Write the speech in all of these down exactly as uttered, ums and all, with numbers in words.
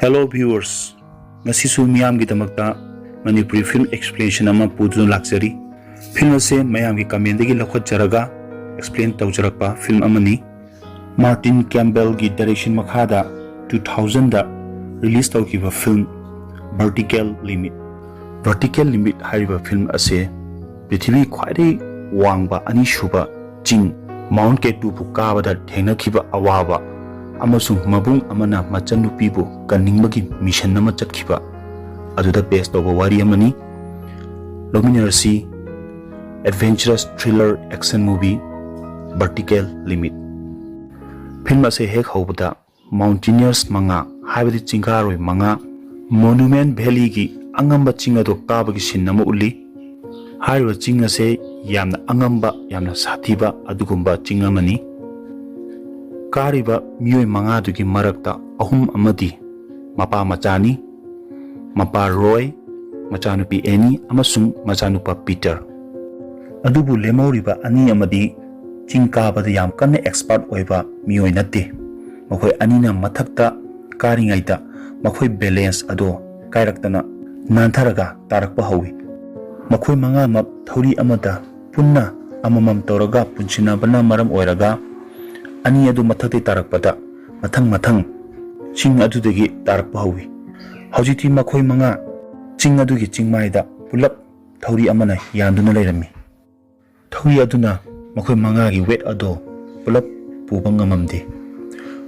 Hello viewers, ꯉꯁꯤꯁꯨ ꯃꯤꯌꯥꯝꯒꯤꯗꯃꯛꯇ Manipuri film explanation ꯑꯃ ꯄꯨꯗꯨꯅ ꯂꯥꯛꯆꯔꯤ꯫ Film ꯑꯁꯦ ꯃꯌꯥꯝꯒꯤ commentꯗꯒꯤ ꯂꯧꯈꯠꯆꯔꯒ explain ꯇꯧꯖꯔꯛꯄ film ꯑꯃꯅꯤ꯫ Martin Campbellꯒꯤ direction ꯃꯈꯥꯗ two thousandꯗ release ꯇꯧꯈꯤꯕ film Vertical Limit꯫ Vertical Limit ꯍꯥꯏꯔꯤꯕ film ꯑꯁꯦ ꯄ꯭ꯔꯤꯊꯤꯕꯤ ꯈ꯭ꯋꯥꯏꯗꯒꯤ ꯋꯥꯡꯕ ꯑꯅꯤꯁꯨꯕ ꯆꯤꯡ Mount K two ꯕꯨ ꯀꯥꯕꯗ ꯊꯦꯡꯅꯈꯤꯕ ꯑꯋꯥꯕ ꯑꯃꯁꯨꯡ ꯃꯕꯨꯡ ꯑꯃꯅ ꯃꯆꯟꯅꯨꯄꯤꯕꯨ ꯀꯟꯅꯤꯡꯕꯒꯤ mission ꯑꯃ ꯆꯠꯈꯤꯕ ꯑꯗꯨꯗ base ꯇꯧꯕ ꯋꯥꯔꯤ ꯑꯃꯅꯤ꯫ ꯂꯧꯃꯤꯟꯅꯔꯁꯤ adventurous thriller action movie Vertical Limit꯫ Film ꯑꯁꯦ ꯍꯦꯛ ꯍꯧꯕꯗ mountaineers ꯃꯉꯥ, ꯍꯥꯏꯕꯗꯤ ꯆꯤꯡꯀꯥꯔꯣꯏ ꯃꯉꯥ, Monument Valleyꯒꯤ ꯑꯉꯝꯕ ꯆꯤꯡ ꯑꯗꯨ ꯀꯥꯕꯒꯤ scene ꯑꯃ ꯎꯠꯂꯤ꯫ ꯍꯥꯏꯔꯤꯕ ꯆꯤꯡ ꯑꯁꯦ ꯌꯥꯝꯅ ꯑꯉꯝꯕ, ꯌꯥꯝꯅ ꯁꯥꯊꯤꯕ ꯑꯗꯨꯒꯨꯝꯕ ꯆꯤꯡ ꯑꯃꯅꯤ꯫ ꯀꯥꯔꯤꯕ ꯃꯤꯑꯣꯏ ꯃꯉꯥꯗꯨꯒꯤ ꯃꯔꯛꯇ ꯑꯍꯨꯝ ꯑꯃꯗꯤ ꯃꯄꯥ ꯃꯆꯥꯅꯤ, ꯃꯄꯥ ꯔꯣꯏ, ꯃꯆꯥꯅꯨꯄꯤ ꯑꯦꯅꯤ ꯑꯃꯁꯨꯡ ꯃꯆꯥꯅꯨꯄꯥ ꯄꯤꯇꯔ꯫ ꯑꯗꯨꯕꯨ ꯂꯦꯝꯍꯧꯔꯤꯕ ꯑꯅꯤ ꯑꯃꯗꯤ ꯆꯤꯡ ꯀꯥꯕꯗ ꯌꯥꯝ ꯀꯟꯅ expert ꯑꯣꯏꯕ ꯃꯤꯑꯣꯏ ꯅꯠꯇꯦ꯫ ꯃꯈꯣꯏ ꯑꯅꯤꯅ ꯃꯊꯛꯇ ꯀꯥꯔꯤꯉꯩꯗ ꯃꯈꯣꯏ balance ꯑꯗꯨ ꯀꯥꯏꯔꯛꯇꯅ ꯅꯥꯟꯊꯔꯒ ꯇꯥꯔꯛꯄ ꯍꯧꯏ꯫ ꯃꯈꯣꯏ ꯃꯉꯥꯃꯛ ꯊꯧꯔꯤ ꯑꯃꯗ ꯄꯨꯟꯅ ꯑꯃꯃꯝ ꯇꯧꯔꯒ ꯄꯨꯟꯁꯤꯟꯅꯕꯅ ꯃꯔꯝ ꯑꯣꯏꯔꯒ ꯑꯅꯤ ꯑꯗꯨ ꯃꯊꯛꯇꯒꯤ ꯇꯥꯔꯛꯄꯗ ꯃꯊꯪ ꯃꯊꯪ ꯆꯤꯡ ꯑꯗꯨꯗꯒꯤ ꯇꯥꯔꯛꯄ ꯍꯧꯏ꯫ ꯍꯧꯖꯤꯛꯇꯤ ꯃꯈꯣꯏ ꯃꯉꯥ ꯆꯤꯡ ꯑꯗꯨꯒꯤ ꯆꯤꯡꯃꯥꯏꯗ ꯄꯨꯂꯞ ꯊꯧꯔꯤ ꯑꯃꯅ ꯌꯥꯟꯗꯨꯅ ꯂꯩꯔꯝꯃꯤ꯫ ꯊꯧꯔꯤ ꯑꯗꯨꯅ ꯃꯈꯣꯏ ꯃꯉꯥꯒꯤ weight ꯑꯗꯨ ꯄꯨꯂꯞ ꯄꯨꯕ ꯉꯝꯃꯝꯗꯦ꯫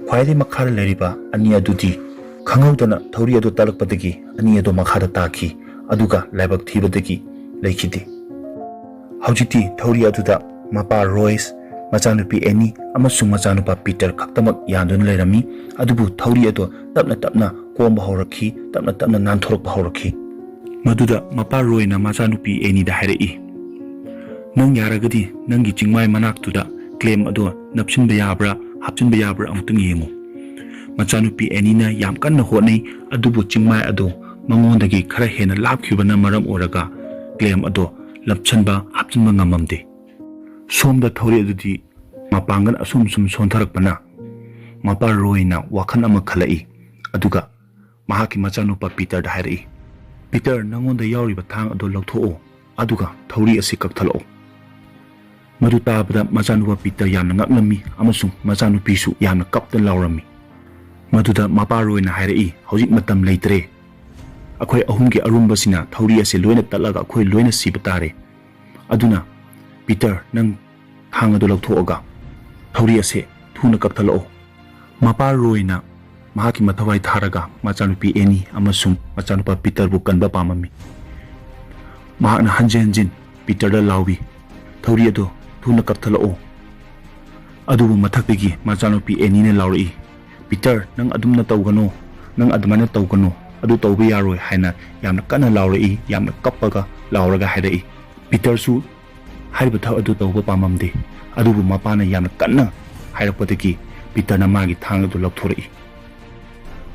ꯈ꯭ꯋꯥꯏꯗꯒꯤ ꯃꯈꯥꯗ ꯂꯩꯔꯤꯕ ꯑꯅꯤ ꯑꯗꯨꯗꯤ ꯈꯪꯍꯧꯗꯅ ꯊꯧꯔꯤ ꯑꯗꯨ ꯇꯠꯂꯛꯄꯗꯒꯤ ꯑꯅꯤ ꯑꯗꯨ ꯃꯈꯥꯗ ꯇꯥꯈꯤ, ꯑꯗꯨꯒ ꯂꯥꯏꯕꯛ ꯊꯤꯕꯗꯒꯤ ꯂꯩꯈꯤꯗꯦ꯫ ꯍꯧꯖꯤꯛꯇꯤ ꯊꯧꯔꯤ ꯑꯗꯨꯗ ꯃꯄꯥ ꯔꯣꯏꯁ, ꯃꯆꯥꯅꯨꯄꯤ ꯑꯦꯅꯤ ꯑꯃꯁꯨꯡ ꯃꯆꯥꯅꯨꯄꯥ ꯄꯤꯇꯔ ꯈꯛꯇꯃꯛ ꯌꯥꯟꯗꯨꯅ ꯂꯩꯔꯝꯃꯤ꯫ ꯑꯗꯨꯕꯨ ꯊꯧꯔꯤ ꯑꯗꯨ ꯇꯞꯅ ꯇꯞꯅ ꯀꯣꯝꯕ ꯍꯧꯔꯛꯈꯤ, ꯇꯞꯅ ꯇꯞꯅ ꯅꯥꯟꯊꯣꯔꯛꯄ ꯍꯧꯔꯛꯈꯤ꯫ ꯃꯗꯨꯗ ꯃꯄꯥ ꯔꯣꯏꯅ ꯃꯆꯥꯅꯨꯄꯤ ꯑꯦꯅꯤꯗ ꯍꯥꯏꯔꯛꯏ, "ꯅꯪ ꯌꯥꯔꯒꯗꯤ ꯅꯪꯒꯤ ꯆꯤꯡꯃꯥꯏ ꯃꯅꯥꯛꯇꯨꯗ claim ꯑꯗꯣ ꯅꯞꯁꯤꯟꯕ ꯌꯥꯕ꯭ꯔꯥ, ꯍꯥꯞꯆꯤꯟꯕ ꯌꯥꯕ꯭ꯔꯥ ꯑꯃꯨꯛꯇꯪ ꯌꯦꯡꯉꯨ꯫" ꯃꯆꯥꯅꯨꯄꯤ ꯑꯦꯅꯤꯅ ꯌꯥꯝ ꯀꯟꯅ ꯍꯣꯠꯅꯩ, ꯑꯗꯨꯕꯨ ꯆꯤꯡꯃꯥꯏ ꯑꯗꯣ ꯃꯉꯣꯟꯗꯒꯤ ꯈꯔ ꯍꯦꯟꯅ ꯂꯥꯞꯈꯤꯕꯅ ꯃꯔꯝ ꯑꯣꯏꯔꯒ claim ꯑꯗꯣ ꯅꯞꯁꯤꯟꯕ, ꯍꯥꯞꯆꯤꯟꯕ ꯉꯝꯃꯝꯗꯦ꯫ ꯁꯣꯝꯗ ꯊꯧꯔꯤ ꯑꯗꯨꯗꯤ ꯃꯄꯥꯡꯒꯜ ꯑꯁꯨꯝ ꯁꯨꯝ ꯁꯣꯟꯊꯔꯛꯄꯅ ꯃꯄꯥ ꯔꯣꯏꯅ ꯋꯥꯈꯜ ꯑꯃ ꯈꯜꯂꯛꯏ, ꯑꯗꯨꯒ ꯃꯍꯥꯛꯀꯤ ꯃꯆꯥꯅꯨꯄꯥ ꯄꯤꯇꯔꯗ ꯍꯥꯏꯔꯛꯏ, "ꯄꯤꯇꯔ, ꯅꯉꯣꯟꯗ ꯌꯥꯎꯔꯤꯕ ꯊꯥꯡ ꯑꯗꯨ ꯂꯧꯊꯣꯛꯑꯣ, ꯑꯗꯨꯒ ꯊꯧꯔꯤ ꯑꯁꯤ ꯀꯛꯊꯠꯂꯛꯑꯣ꯫" ꯃꯗꯨ ꯇꯥꯕꯗ ꯃꯆꯥꯅꯨꯄꯥ ꯄꯤꯇꯔ ꯌꯥꯝꯅ ꯉꯛꯂꯝꯃꯤ ꯑꯃꯁꯨꯡ ꯃꯆꯥꯅꯨꯄꯤꯁꯨ ꯌꯥꯝꯅ ꯀꯞꯇ ꯂꯥꯎꯔꯝꯃꯤ꯫ ꯃꯗꯨꯗ ꯃꯄꯥ ꯔꯣꯏꯅ ꯍꯥꯏꯔꯛꯏ, "ꯍꯧꯖꯤꯛ ꯃꯇꯝ ꯂꯩꯇ꯭ꯔꯦ꯫ ꯑꯩꯈꯣꯏ ꯑꯍꯨꯝꯒꯤ ꯑꯔꯨꯝꯕꯁꯤꯅ ꯊꯧꯔꯤ ꯑꯁꯤ ꯂꯣꯏꯅ ꯇꯠꯂꯒ ꯑꯩꯈꯣꯏ ꯂꯣꯏꯅ ꯁꯤꯕ ꯇꯥꯔꯦ꯫ ꯑꯗꯨꯅ ꯄꯤꯇꯔ, ꯅꯪ ꯊꯥꯡ ꯑꯗꯨ ꯂꯧꯊꯣꯛꯑꯒ ꯊꯧꯔꯤ ꯑꯁꯦ ꯊꯨꯅ ꯀꯛꯊꯠꯂꯛꯑꯣ꯫" ꯃꯄꯥ ꯔꯣꯏꯅ ꯃꯍꯥꯛꯀꯤ ꯃꯊꯧꯋꯥꯏ ꯊꯥꯔꯒ ꯃꯆꯥꯅꯨꯄꯤ ꯑꯦꯅꯤ ꯑꯃꯁꯨꯡ ꯃꯆꯥꯅꯨꯄꯥ ꯄꯤꯇꯔꯕꯨ ꯀꯟꯕ ꯄꯥꯝꯃꯝꯃꯤ꯫ ꯃꯍꯥꯛꯅ ꯍꯟꯖꯤꯟ ꯍꯟꯖꯤꯟ ꯄꯤꯇꯔꯗ ꯂꯥꯎꯏ, "ꯊꯧꯔꯤ ꯑꯗꯨ ꯊꯨꯅ ꯀꯛꯊꯠꯂꯛꯑꯣ꯫" ꯑꯗꯨꯕꯨ ꯃꯊꯛꯇꯒꯤ ꯃꯆꯥꯅꯨꯄꯤ ꯑꯦꯅꯤꯅ ꯂꯥꯎꯔꯛꯏ, "ꯄꯤꯇꯔ, ꯅꯪ ꯑꯗꯨꯝꯅ ꯇꯧꯒꯅꯨ, ꯅꯪ ꯑꯗꯨꯃꯥꯏꯅ ꯇꯧꯒꯅꯨ, ꯑꯗꯨ ꯇꯧꯕ ꯌꯥꯔꯣꯏ" ꯍꯥꯏꯅ ꯌꯥꯝꯅ ꯀꯟꯅ ꯂꯥꯎꯔꯛꯏ, ꯌꯥꯝꯅ ꯀꯞꯄꯒ ꯂꯥꯎꯔꯒ ꯍꯥꯏꯔꯛꯏ꯫ ꯄꯤꯇꯔꯁꯨ ꯍꯥꯏꯔꯤꯕ ꯊꯕꯛ ꯑꯗꯨ ꯇꯧꯕ ꯄꯥꯝꯃꯝꯗꯦ, ꯑꯗꯨꯕꯨ ꯃꯄꯥꯅ ꯌꯥꯝꯅ ꯀꯟꯅ ꯍꯥꯏꯔꯛꯄꯗꯒꯤ ꯄꯤꯇꯔꯅ ꯃꯥꯒꯤ ꯊꯥꯡ ꯑꯗꯨ ꯂꯧꯊꯣꯔꯛꯏ꯫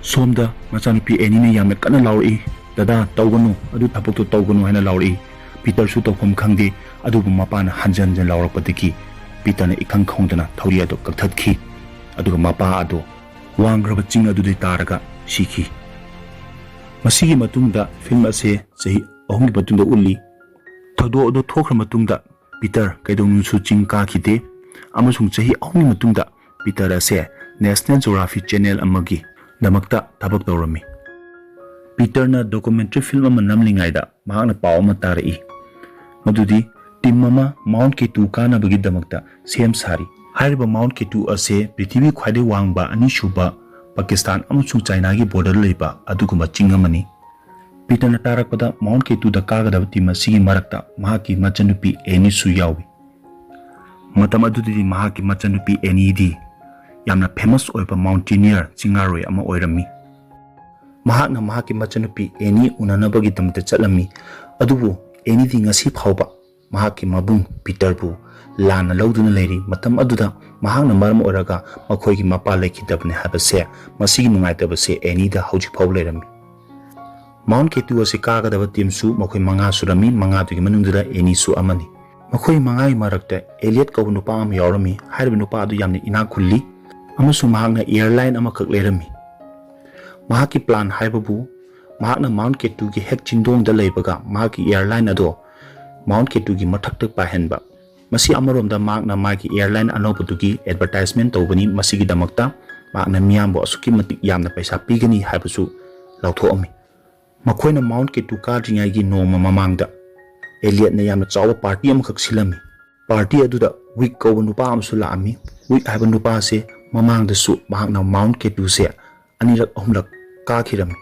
ꯁꯣꯝꯗ ꯃꯆꯥꯅꯨꯄꯤ ꯑꯦꯅꯤꯅ ꯌꯥꯝꯅ ꯀꯟꯅ ꯂꯥꯎꯔꯛꯏ, "ꯗꯗꯥ, ꯇꯧꯒꯅꯨ, ꯑꯗꯨ ꯊꯕꯛꯇꯨ ꯇꯧꯒꯅꯨ" ꯍꯥꯏꯅ ꯂꯥꯎꯔꯛꯏ꯫ ꯄꯤꯇꯔꯁꯨ ꯇꯧꯐꯝ ꯈꯪꯗꯦ, ꯑꯗꯨꯕꯨ ꯃꯄꯥꯅ ꯍꯟꯖꯟ ꯍꯟꯖꯟ ꯂꯥꯎꯔꯛꯄꯗꯒꯤ ꯄꯤꯇꯔꯅ ꯏꯈꯪ ꯈꯪꯍꯧꯗꯅ ꯊꯧꯔꯤ ꯑꯗꯨ ꯀꯛꯊꯠꯈꯤ꯫ ꯑꯗꯨꯒ ꯃꯄꯥ ꯑꯗꯨ ꯋꯥꯡꯈ꯭ꯔꯕ ꯆꯤꯡ ꯑꯗꯨꯗꯒꯤ ꯇꯥꯔꯒ ꯁꯤꯈꯤ꯫ ꯃꯁꯤꯒꯤ ꯃꯇꯨꯡꯗ ꯐꯤꯜꯝ ꯑꯁꯦ ꯆꯍꯤ ꯑꯍꯨꯝꯒꯤ ꯃꯇꯨꯡꯗ ꯎꯠꯂꯤ꯫ ꯊꯧꯗꯣꯛ ꯑꯗꯨ ꯊꯣꯛꯈ꯭ꯔ ꯃꯇꯨꯡꯗ ꯄꯤꯇꯔ ꯀꯩꯗꯧꯅꯨꯡꯁꯨ ꯆꯤꯡ ꯀꯥꯈꯤꯗꯦ, ꯑꯃꯁꯨꯡ ꯆꯍꯤ ꯑꯍꯨꯝꯒꯤ ꯃꯇꯨꯡꯗ ꯄꯤꯇꯔ ꯑꯁꯦ National Geographic Channel ꯑꯃꯒꯤ ꯗꯃꯛꯇ ꯊꯕꯛ ꯇꯧꯔꯝꯃꯤ꯫ ꯄꯤꯇꯔꯅ documentary film ꯑꯃ ꯅꯝꯂꯤꯉꯩꯗ ꯃꯍꯥꯛꯅ ꯄꯥꯎ ꯑꯃ ꯇꯥꯔꯛꯏ, ꯃꯗꯨꯗꯤ ꯇꯤꯝ ꯑꯃ ꯃꯥꯎꯟꯠ ꯀꯦꯇꯨ ꯀꯥꯅꯕꯒꯤꯗꯃꯛꯇ ꯁꯦꯝ ꯁꯥꯔꯤ꯫ ꯍꯥꯏꯔꯤꯕ ꯃꯥꯎꯟꯠ ꯀꯦꯇꯨ ꯑꯁꯦ ꯄ꯭ꯔꯤꯊꯤꯕꯤ ꯈ꯭ꯋꯥꯏꯗꯒꯤ ꯋꯥꯡꯕ ꯑꯅꯤꯁꯨꯕ ꯄꯥꯀꯤꯁꯇꯥꯟ ꯑꯃꯁꯨꯡ ꯆꯥꯏꯅꯥꯒꯤ border ꯂꯩꯕ ꯑꯗꯨꯒꯨꯝꯕ ꯆꯤꯡ ꯑꯃꯅꯤ꯫ ꯄꯤꯇꯔꯅ ꯇꯥꯔꯛꯄꯗ ꯃꯥꯎꯟꯠ ꯀꯦꯇꯨꯗ ꯀꯥꯒꯗꯕ ꯇꯤꯝ ꯑꯁꯤꯒꯤ ꯃꯔꯛꯇ ꯃꯍꯥꯛꯀꯤ ꯃꯆꯟꯅꯨꯄꯤ ꯑꯦꯅꯤꯁꯨ ꯌꯥꯎꯏ꯫ ꯃꯇꯝ ꯑꯗꯨꯗꯗꯤ ꯃꯍꯥꯛꯀꯤ ꯃꯆꯟꯅꯨꯄꯤ ꯑꯦꯅꯤꯗꯤ ꯌꯥꯝꯅ famous ꯑꯣꯏꯕ mountaineer, ꯆꯤꯡꯉꯥꯔꯣꯏ ꯑꯃ ꯑꯣꯏꯔꯝꯃꯤ꯫ ꯃꯍꯥꯛꯅ ꯃꯍꯥꯛꯀꯤ ꯃꯆꯟꯅꯨꯄꯤ ꯑꯦꯅꯤ ꯎꯅꯅꯕꯒꯤꯗꯃꯛꯇ ꯆꯠꯂꯝꯃꯤ, ꯑꯗꯨꯕꯨ ꯑꯦꯅꯤꯗꯤ ꯉꯁꯤ ꯐꯥꯎꯕ ꯃꯍꯥꯛꯀꯤ ꯃꯕꯨꯡ ꯄꯤꯇꯔꯕꯨ ꯂꯥꯟꯅ ꯂꯧꯗꯨꯅ ꯂꯩꯔꯤ꯫ ꯃꯇꯝ ꯑꯗꯨꯗ ꯃꯍꯥꯛꯅ ꯃꯔꯝ ꯑꯣꯏꯔꯒ ꯃꯈꯣꯏꯒꯤ ꯃꯄꯥ ꯂꯩꯈꯤꯗꯕꯅꯤ ꯍꯥꯏꯕꯁꯦ, ꯃꯁꯤꯒꯤ ꯅꯨꯡꯉꯥꯏꯇꯕꯁꯦ ꯑꯦꯅꯤꯗ ꯍꯧꯖꯤꯛ ꯐꯥꯎꯕ ꯂꯩꯔꯝꯃꯤ꯫ ꯃꯥꯎꯟꯠ ꯀꯦꯇꯨ ꯑꯁꯤ ꯀꯥꯒꯗꯕ ꯇꯤꯝꯁꯨ ꯃꯈꯣꯏ ꯃꯉꯥ ꯁꯨꯔꯝꯃꯤ, ꯃꯉꯥꯗꯨꯒꯤ ꯃꯅꯨꯡꯗꯨꯗ ꯑꯦꯅꯤꯁꯨ ꯑꯃꯅꯤ꯫ ꯃꯈꯣꯏ ꯃꯉꯥꯒꯤ ꯃꯔꯛꯇ ꯑꯦꯂꯤꯌꯠ ꯀꯧꯕ ꯅꯨꯄꯥ ꯑꯃ ꯌꯥꯎꯔꯝꯃꯤ꯫ ꯍꯥꯏꯔꯤꯕ ꯅꯨꯄꯥ ꯑꯗꯨ ꯌꯥꯝꯅ ꯏꯅꯥꯛ ꯈꯨꯜꯂꯤ ꯑꯃꯁꯨꯡ ꯃꯍꯥꯛꯅ airline ꯑꯃꯈꯛ ꯂꯩꯔꯝꯃꯤ꯫ ꯃꯍꯥꯛꯀꯤ plan ꯍꯥꯏꯕꯕꯨ ꯃꯍꯥꯛꯅ Mount K two ꯒꯤ ꯍꯦꯛ ꯆꯤꯡꯗꯣꯡꯗ ꯂꯩꯕꯒ ꯃꯍꯥꯛꯀꯤ airline ꯑꯗꯣ Mount K two ꯒꯤ ꯃꯊꯛꯇ ꯄꯥꯏꯍꯟꯕ꯫ ꯃꯁꯤ ꯑꯃꯔꯣꯝꯗ ꯃꯍꯥꯛꯅ ꯃꯥꯒꯤ airline ꯑꯅꯧꯕꯗꯨꯒꯤ advertisement ꯇꯧꯕꯅꯤ꯫ ꯃꯁꯤꯒꯤꯗꯃꯛꯇ ꯃꯍꯥꯛꯅ ꯃꯤꯌꯥꯝꯕꯨ ꯑꯁꯨꯛꯀꯤ ꯃꯇꯤꯛ ꯌꯥꯝꯅ ꯄꯩꯁꯥ ꯄꯤꯒꯅꯤ ꯍꯥꯏꯕꯁꯨ ꯂꯥꯎꯊꯣꯛꯑꯝꯃꯤ꯫ ꯃꯈꯣꯏꯅ Mount K two ꯀꯥꯗ꯭ꯔꯤꯉꯩꯒꯤ ꯅꯣꯡꯃ ꯃꯃꯥꯡꯗ Elliotꯅ ꯌꯥꯝꯅ ꯆꯥꯎꯕ party ꯑꯃꯈꯛ ꯁꯤꯜꯂꯝꯃꯤ꯫ Party ꯑꯗꯨꯗ Wick ꯀꯧꯕ ꯅꯨꯄꯥ ꯑꯃꯁꯨ ꯂꯥꯛꯑꯝꯃꯤ꯫ Wick ꯍꯥꯏꯕ ꯅꯨꯄꯥ ꯑꯁꯦ ꯃꯃꯥꯡꯗꯁꯨ ꯃꯍꯥꯛꯅ Mount K two ꯁꯦ ꯑꯅꯤꯔꯛ ꯑꯍꯨꯝꯂꯛ ꯀꯥꯈꯤꯔꯝꯃꯤ꯫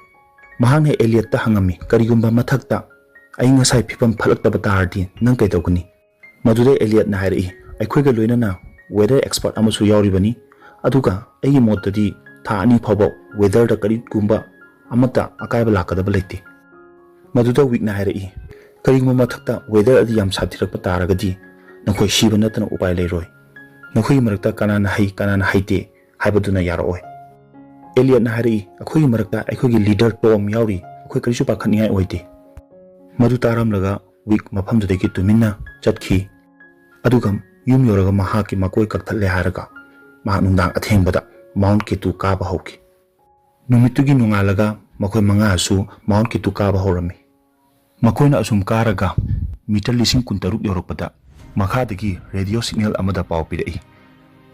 ꯃꯍꯥꯛꯅ Elliotꯇ ꯍꯪꯉꯝꯃꯤ, "ꯀꯔꯤꯒꯨꯝꯕ ꯃꯊꯛꯇ ꯑꯏꯪ ꯑꯁꯥꯒꯤ ꯐꯤꯕꯝ ꯐꯠꯂꯛꯇꯕ ꯇꯥꯔꯗꯤ ꯅꯪ ꯀꯩꯗꯧꯒꯅꯤ?" ꯃꯗꯨꯗ Elliotꯅ ꯍꯥꯏꯔꯛꯏ, "ꯑꯩꯈꯣꯏꯒ ꯂꯣꯏꯅꯅ weather expert ꯑꯃꯁꯨ ꯌꯥꯎꯔꯤꯕꯅꯤ, ꯑꯗꯨꯒ ꯑꯩꯒꯤ ꯃꯣꯠꯇꯗꯤ ꯊꯥ ꯑꯅꯤ ꯐꯥꯎꯕ weatherꯗ ꯀꯔꯤꯒꯨꯝꯕ ꯑꯃꯠꯇ ꯑꯀꯥꯏꯕ ꯂꯥꯛꯀꯗꯕ ꯂꯩꯇꯦ꯫" ꯃꯗꯨꯗ Wickꯅ ꯍꯥꯏꯔꯛꯏ, "ꯀꯔꯤꯒꯨꯝꯕ ꯃꯊꯛꯇ weather ꯑꯗꯨ ꯌꯥꯝ ꯁꯥꯊꯤꯔꯛꯄ ꯇꯥꯔꯒꯗꯤ ꯅꯈꯣꯏ ꯁꯤꯕ ꯅꯠꯇꯅ ꯎꯄꯥꯏ ꯂꯩꯔꯣꯏ꯫ ꯅꯈꯣꯏꯒꯤ ꯃꯔꯛꯇ ꯀꯅꯥꯅ ꯍꯩ ꯀꯅꯥꯅ ꯍꯩꯇꯦ ꯍꯥꯏꯕꯗꯨꯅ ꯌꯥꯔꯛꯑꯣꯏ꯫" Elliotꯅ ꯍꯥꯏꯔꯛꯏ, "ꯑꯩꯈꯣꯏꯒꯤ ꯃꯔꯛꯇ ꯑꯩꯈꯣꯏꯒꯤ leader Tom ꯌꯥꯎꯔꯤ, ꯑꯩꯈꯣꯏ ꯀꯔꯤꯁꯨ ꯄꯥꯈꯠꯅꯤꯡꯉꯥꯏ ꯑꯣꯏꯗꯦ꯫" ꯃꯗꯨ ꯇꯥꯔꯝꯂꯒ Wick ꯃꯐꯝꯗꯨꯗꯒꯤ ꯇꯨꯃꯤꯟꯅ ꯆꯠꯈꯤ꯫ ꯑꯗꯨꯒ ꯌꯨꯝ ꯌꯧꯔꯒ ꯃꯍꯥꯛꯀꯤ ꯃꯀꯣꯏ ꯀꯛꯊꯠꯂꯦ ꯍꯥꯏꯔꯒ ꯃꯍꯥꯛ ꯅꯨꯡꯗꯥꯡ ꯑꯊꯦꯡꯕꯗ Mount K two ꯀꯥꯕ ꯍꯧꯈꯤ꯫ ꯅꯨꯃꯤꯠꯇꯨꯒꯤ ꯅꯣꯡꯉꯥꯜꯂꯒ ꯃꯈꯣꯏ ꯃꯉꯥꯁꯨ Mount K two ꯀꯥꯕ ꯍꯧꯔꯝꯃꯤ꯫ ꯃꯈꯣꯏꯅ ꯑꯁꯨꯝ ꯀꯥꯔꯒ meter ꯂꯤꯁꯤꯡ ꯀꯨꯟꯇꯔꯨꯛ ꯌꯧꯔꯛꯄꯗ ꯃꯈꯥꯗꯒꯤ radio signal ꯑꯃꯗ ꯄꯥꯎ ꯄꯤꯔꯛꯏ꯫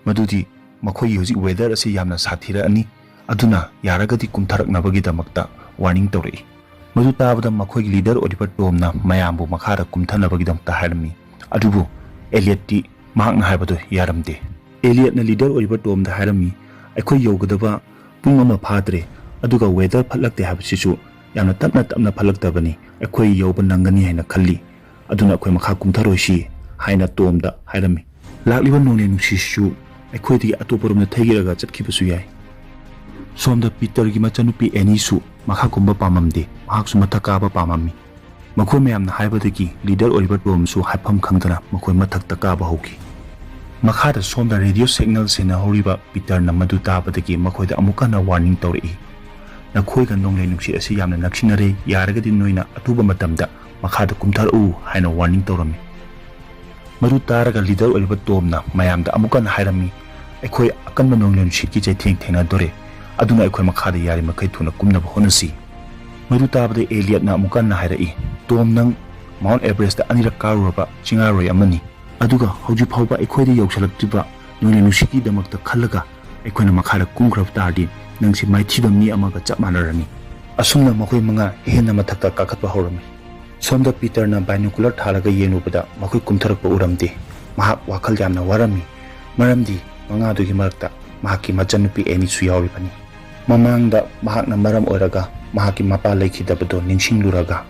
ꯃꯗꯨꯗꯤ ꯃꯈꯣꯏꯒꯤ ꯍꯧꯖꯤꯛ weather ꯑꯁꯤ ꯌꯥꯝꯅ ꯁꯥꯊꯤꯔꯛꯑꯅꯤ, ꯑꯗꯨꯅ ꯌꯥꯔꯒꯗꯤ ꯀꯨꯝꯊꯔꯛꯅꯕꯒꯤꯗꯃꯛꯇ warning ꯇꯧꯔꯛꯏ꯫ ꯃꯗꯨ ꯇꯥꯕꯗ ꯃꯈꯣꯏꯒꯤ leader ꯑꯣꯏꯔꯤꯕ Tomꯅ ꯃꯌꯥꯝꯕꯨ ꯃꯈꯥꯗ ꯀꯨꯝꯊꯅꯕꯒꯤꯗꯃꯛꯇ ꯍꯥꯏꯔꯝꯃꯤ꯫ ꯑꯗꯨꯕꯨ Elliotꯇꯤ ꯃꯍꯥꯛꯅ ꯍꯥꯏꯕꯗꯨ ꯌꯥꯔꯝꯗꯦ꯫ Elliotꯅ leader ꯑꯣꯏꯔꯤꯕ Tomꯗ ꯍꯥꯏꯔꯝꯃꯤ, "ꯑꯩꯈꯣꯏ ꯌꯧꯒꯗꯕ ꯄꯨꯡ ꯑꯃ ꯐꯥꯗ꯭ꯔꯦ, ꯑꯗꯨꯒ weather ꯐꯠꯂꯛꯇꯦ ꯍꯥꯏꯕꯁꯤꯁꯨ ꯌꯥꯝꯅ ꯇꯞꯅ ꯇꯞꯅ ꯐꯠꯂꯛꯇꯕꯅꯤ꯫ ꯑꯩꯈꯣꯏ ꯌꯧꯕ ꯅꯪꯒꯅꯤ ꯍꯥꯏꯅ ꯈꯜꯂꯤ, ꯑꯗꯨꯅ ꯑꯩꯈꯣꯏ ꯃꯈꯥ ꯀꯨꯝꯊꯔꯣꯏꯁꯤ" ꯍꯥꯏꯅ Tomꯗ ꯍꯥꯏꯔꯝꯃꯤ꯫ ꯂꯥꯛꯂꯤꯕ ꯅꯣꯡꯂꯩ ꯅꯨꯡꯁꯤꯠꯁꯤꯁꯨ ꯑꯩꯈꯣꯏꯗꯒꯤ ꯑꯇꯣꯞꯄꯔꯣꯝꯗ ꯊꯩꯒꯤꯔꯒ ꯆꯠꯈꯤꯕꯁꯨ ꯌꯥꯏ꯫ ꯁꯣꯝꯗ Peterꯒꯤ ꯃꯆꯟꯅꯨꯄꯤ Annieꯁꯨ ꯃꯈꯥ ꯀꯨꯝꯕ ꯄꯥꯝꯃꯝꯗꯦ, ꯃꯍꯥꯛꯁꯨ ꯃꯊꯛ ꯀꯥꯕ ꯄꯥꯝꯃꯝꯃꯤ꯫ ꯃꯈꯣꯏ ꯃꯌꯥꯝꯅ ꯍꯥꯏꯕꯗꯒꯤ leader ꯑꯣꯏꯔꯤꯕ Tomꯁꯨ ꯍꯥꯏꯐꯝ ꯈꯪꯗꯅ ꯃꯈꯣꯏ ꯃꯊꯛꯇ ꯀꯥꯕ ꯍꯧꯈꯤ꯫ ꯃꯈꯥꯗ ꯁꯣꯝꯗ radio signal ꯁꯦꯟꯅꯍꯧꯔꯤꯕ Peterꯅ ꯃꯗꯨ ꯇꯥꯕꯗꯒꯤ ꯃꯈꯣꯏꯗ ꯑꯃꯨꯛ ꯍꯟꯅ warning ꯇꯧꯔꯛꯏ, "ꯅꯈꯣꯏꯒ ꯅꯣꯡꯂꯩ ꯅꯨꯡꯁꯤꯠ ꯑꯁꯤ ꯌꯥꯝꯅ ꯅꯛꯁꯤꯟꯅꯔꯦ, ꯌꯥꯔꯒꯗꯤ ꯅꯣꯏꯅ ꯑꯊꯨꯕ ꯃꯇꯝꯗ ꯃꯈꯥꯗ ꯀꯨꯝꯊꯔꯛꯎ" ꯍꯥꯏꯅ warning ꯇꯧꯔꯝꯃꯤ꯫ ꯃꯗꯨ ꯇꯥꯔꯒ leader ꯑꯣꯏꯔꯤꯕ Tomꯅ ꯃꯌꯥꯝꯗ ꯑꯃꯨꯛ ꯍꯟꯅ ꯍꯥꯏꯔꯝꯃꯤ, "ꯑꯩꯈꯣꯏ ꯑꯀꯟꯕ ꯅꯣꯡꯂꯩ ꯅꯨꯡꯁꯤꯠꯀꯤ ꯆꯩꯊꯦꯡ ꯊꯦꯡꯅꯗꯣꯔꯦ, ꯑꯗꯨꯅ ꯑꯩꯈꯣꯏ ꯃꯈꯥꯗ ꯌꯥꯔꯤꯃꯈꯩ ꯊꯨꯅ ꯀꯨꯝꯅꯕ ꯍꯣꯠꯅꯁꯤ꯫ ꯃꯗꯨ ꯇꯥꯕꯗ ꯑꯦꯂꯤꯌꯠꯅ ꯑꯃꯨꯛ ꯍꯟꯅ ꯍꯥꯏꯔꯛꯏ, "ꯇꯣꯝ, ꯅꯪ ꯃꯥꯎꯟꯠ ꯑꯦꯚꯔꯦꯁꯇ ꯑꯅꯤꯔꯛ ꯀꯥꯔꯨꯔꯕ ꯆꯤꯡꯉꯥꯔꯣꯏ ꯑꯃꯅꯤ꯫ ꯑꯗꯨꯒ ꯍꯧꯖꯤꯛ ꯐꯥꯎꯕ ꯑꯩꯈꯣꯏꯗ ꯌꯧꯁꯤꯜꯂꯛꯇ꯭ꯔꯤꯕ ꯅꯣꯡꯂꯩ ꯅꯨꯡꯁꯤꯠꯀꯤꯗꯃꯛꯇ ꯈꯜꯂꯒ ꯑꯩꯈꯣꯏꯅ ꯃꯈꯥꯗ ꯀꯨꯝꯈ꯭ꯔꯕ ꯇꯥꯔꯗꯤ ꯅꯪꯁꯤ ꯃꯥꯏꯊꯤꯕ ꯃꯤ ꯑꯃꯒ ꯆꯞ ꯃꯥꯟꯅꯔꯅꯤ꯫" ꯑꯁꯨꯝꯅ ꯃꯈꯣꯏ ꯃꯉꯥ ꯍꯦꯟꯅ ꯃꯊꯛꯇ ꯀꯥꯈꯠꯄ ꯍꯧꯔꯝꯃꯤ꯫ ꯁꯣꯝꯗ ꯄꯤꯇꯔꯅ ꯕꯥꯏꯅꯣꯀꯨꯂꯔ ꯊꯥꯜꯂꯒ ꯌꯦꯡꯂꯨꯕꯗ ꯃꯈꯣꯏ ꯀꯨꯝꯊꯔꯛꯄ ꯎꯔꯝꯗꯦ꯫ ꯃꯍꯥꯛ ꯋꯥꯈꯜ ꯌꯥꯝꯅ ꯋꯥꯔꯝꯃꯤ, ꯃꯔꯝꯗꯤ ꯃꯉꯥꯗꯨꯒꯤ ꯃꯔꯛꯇ ꯃꯍꯥꯛꯀꯤ ꯃꯆꯟꯅꯨꯄꯤ ꯑꯦꯅꯤꯁꯨ ꯌꯥꯎꯔꯤꯕꯅꯤ꯫ ꯃꯃꯥꯡꯗ ꯃꯍꯥꯛꯅ ꯃꯔꯝ ꯑꯣꯏꯔꯒ ꯃꯍꯥꯛꯀꯤ ꯃꯄꯥ ꯂꯩꯈꯤꯗꯕꯗꯣ ꯅꯤꯡꯁꯤꯡꯂꯨꯔꯒ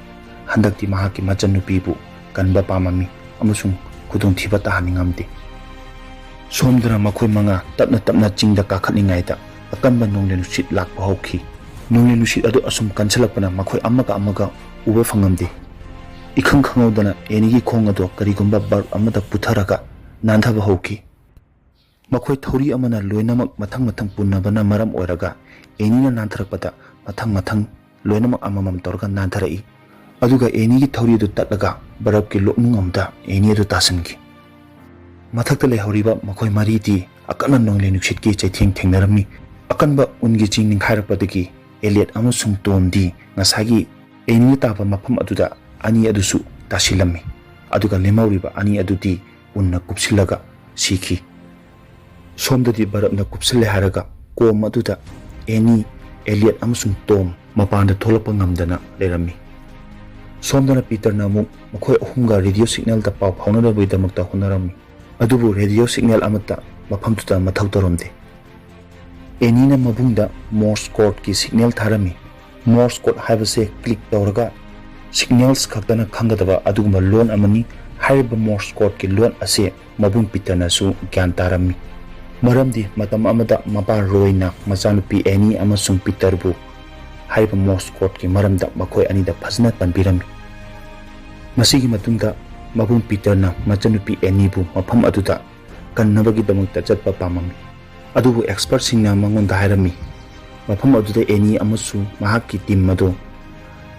ꯍꯟꯗꯛꯇꯤ ꯃꯍꯥꯛꯀꯤ ꯃꯆꯟꯅꯨꯄꯤꯕꯨ ꯀꯟꯕ ꯄꯥꯝꯃꯝꯃꯤ ꯑꯃꯁꯨꯡ ꯈꯨꯗꯣꯡꯊꯤꯕ ꯇꯥꯍꯟꯅꯤꯡꯉꯝꯗꯦ꯫ ꯁꯣꯝꯗꯅ ꯃꯈꯣꯏ ꯃꯉꯥ ꯇꯞꯅ ꯇꯞꯅ ꯆꯤꯡꯗ ꯀꯥꯈꯠꯂꯤꯉꯩꯗ ꯑꯀꯟꯕ ꯅꯣꯡꯂꯩ ꯅꯨꯡꯁꯤꯠ ꯂꯥꯛꯄ ꯍꯧꯈꯤ꯫ ꯅꯣꯡꯂꯩ ꯅꯨꯡꯁꯤꯠ ꯑꯗꯨ ꯑꯁꯨꯝ ꯀꯟꯁꯤꯜꯂꯛꯄꯅ ꯃꯈꯣꯏ ꯑꯃꯒ ꯑꯃꯒ ꯎꯕ ꯐꯪꯉꯝꯗꯦ꯫ ꯏꯈꯪ ꯈꯪꯍꯧꯗꯅ ꯑꯦꯅꯤꯒꯤ ꯈꯣꯡ ꯑꯗꯨ ꯀꯔꯤꯒꯨꯝꯕ ꯕꯜꯕ ꯑꯃꯗ ꯄꯨꯊꯔꯒ ꯅꯥꯟꯊꯕ ꯍꯧꯈꯤ꯫ ꯃꯈꯣꯏ ꯊꯧꯔꯤ ꯑꯃꯅ ꯂꯣꯏꯅꯃꯛ ꯃꯊꯪ ꯃꯊꯪ ꯄꯨꯟꯅꯕꯅ ꯃꯔꯝ ꯑꯣꯏꯔꯒ ꯑꯦꯅꯤꯅ ꯅꯥꯟꯊꯔꯛꯄꯗ ꯃꯊꯪ ꯃꯊꯪ ꯂꯣꯏꯅꯃꯛ ꯑꯃꯃꯝ ꯇꯧꯔꯒ ꯅꯥꯟꯊꯔꯛꯏ꯫ ꯑꯗꯨꯒ ꯑꯦꯅꯤꯒꯤ ꯊꯧꯔꯤ ꯑꯗꯨ ꯇꯠꯂꯒ ꯕꯔꯞꯀꯤ ꯂꯣꯛꯅꯨꯡ ꯑꯃꯗ ꯑꯦꯅꯤ ꯑꯗꯨ ꯇꯥꯁꯤꯟꯈꯤ꯫ ꯃꯊꯛꯇ ꯂꯩꯍꯧꯔꯤꯕ ꯃꯈꯣꯏ ꯃꯔꯤꯗꯤ ꯑꯀꯟꯕ ꯅꯣꯡꯂꯩ ꯅꯨꯡꯁꯤꯠꯀꯤ ꯆꯩꯊꯦꯡ ꯊꯦꯡꯅꯔꯝꯃꯤ꯫ ꯑꯀꯟꯕ ꯎꯟꯒꯤ ꯆꯤꯡ ꯅꯤꯡꯈꯥꯏꯔꯛꯄꯗꯒꯤ ꯑꯦꯂꯤꯌꯠ ꯑꯃꯁꯨꯡ ꯇꯣꯝꯗꯤ ꯉꯁꯥꯏꯒꯤ ꯑꯦꯅꯤꯅ ꯇꯥꯕ ꯃꯐꯝ ꯑꯗꯨꯗ ꯑꯅꯤ ꯑꯗꯨꯁꯨ ꯇꯥꯁꯤꯜꯂꯝꯃꯤ꯫ ꯑꯗꯨꯒ ꯂꯦꯝꯍꯧꯔꯤꯕ ꯑꯅꯤ ꯑꯗꯨꯗꯤ ꯎꯟꯅ ꯀꯨꯞꯁꯤꯜꯂꯒ ꯁꯤꯈꯤ꯫ ꯁꯣꯝꯗꯗꯤ ꯕꯔꯞꯅ ꯀꯨꯞꯁꯤꯜꯂꯦ ꯍꯥꯏꯔꯒ ꯀꯣꯝ ꯑꯗꯨꯗ ꯑꯦꯅꯤ, ꯑꯦꯂꯤꯌꯠ ꯑꯃꯁꯨꯡ ꯇꯣꯝ ꯃꯄꯥꯟꯗ ꯊꯣꯛꯂꯛꯄ ꯉꯝꯗꯅ ꯂꯩꯔꯝꯃꯤ꯫ ꯁꯣꯝꯗꯅ ꯄꯤꯇꯔꯅ ꯑꯃꯨꯛ ꯃꯈꯣꯏ ꯑꯍꯨꯝꯒ ꯔꯦꯗꯤꯑꯣ ꯁꯤꯒꯅꯦꯜꯗ ꯄꯥꯎ ꯐꯥꯎꯅꯅꯕꯒꯤꯗꯃꯛꯇ ꯍꯣꯠꯅꯔꯝꯃꯤ꯫ ꯑꯗꯨꯕꯨ ꯔꯦꯗꯤꯑꯣ ꯁꯤꯒꯅꯦꯜ ꯑꯃꯠꯇ ꯃꯐꯝꯗꯨꯗ ꯃꯊꯧ ꯇꯧꯔꯝꯗꯦ꯫ ꯑꯦꯅꯤꯅ ꯃꯕꯨꯡꯗ ꯃꯣꯔꯁ ꯀꯣꯗꯀꯤ ꯁꯤꯒꯅꯦꯜ ꯊꯥꯔꯝꯃꯤ꯫ ꯃꯣꯔꯁ ꯀꯣꯗ ꯍꯥꯏꯕꯁꯦ ꯀ꯭ꯂꯤꯛ ꯇꯧꯔꯒ ꯁꯤꯒꯅꯦꯜꯁ ꯈꯛꯇꯅ ꯈꯪꯒꯗꯕ ꯑꯗꯨꯒꯨꯝꯕ ꯂꯣꯟ ꯑꯃꯅꯤ꯫ ꯍꯥꯏꯔꯤꯕ ꯃꯣꯔꯁ ꯀꯣꯗꯀꯤ ꯂꯣꯟ ꯑꯁꯦ ꯃꯕꯨꯡ ꯄꯤꯇꯔꯅꯁꯨ ꯒ꯭ꯌꯥꯟ ꯇꯥꯔꯝꯃꯤ꯫ ꯃꯔꯝꯗꯤ ꯃꯇꯝ ꯑꯃꯗ ꯃꯄꯥ ꯔꯣꯏꯅ ꯃꯆꯥꯅꯨꯄꯤ ꯑꯦꯅꯤ ꯑꯃꯁꯨꯡ ꯄꯤꯇꯔꯕꯨ ꯍꯥꯏꯔꯤꯕ ꯃꯣꯔꯁ ꯀꯣꯗꯀꯤ ꯃꯔꯝꯗ ꯃꯈꯣꯏ ꯑꯅꯤꯗ ꯐꯖꯅ ꯇꯝꯕꯤꯔꯝꯃꯤ꯫ ꯃꯁꯤꯒꯤ ꯃꯇꯨꯡꯗ ꯃꯕꯨꯡ ꯄꯤꯇꯔꯅ ꯃꯆꯟꯅꯨꯄꯤ ꯑꯦꯅꯤꯕꯨ ꯃꯐꯝ ꯑꯗꯨꯗ ꯀꯟꯅꯕꯒꯤꯗꯃꯛꯇ ꯆꯠꯄ ꯄꯥꯝꯃꯝꯃꯤ꯫ ꯑꯗꯨꯕꯨ ꯑꯦꯛꯁꯄꯔꯠꯁꯤꯡꯅ ꯃꯉꯣꯟꯗ ꯍꯥꯏꯔꯝꯃꯤ, ꯃꯐꯝ ꯑꯗꯨꯗ ꯑꯦꯅꯤ ꯑꯃꯁꯨꯡ ꯃꯍꯥꯛꯀꯤ ꯇꯤꯝ ꯑꯗꯨ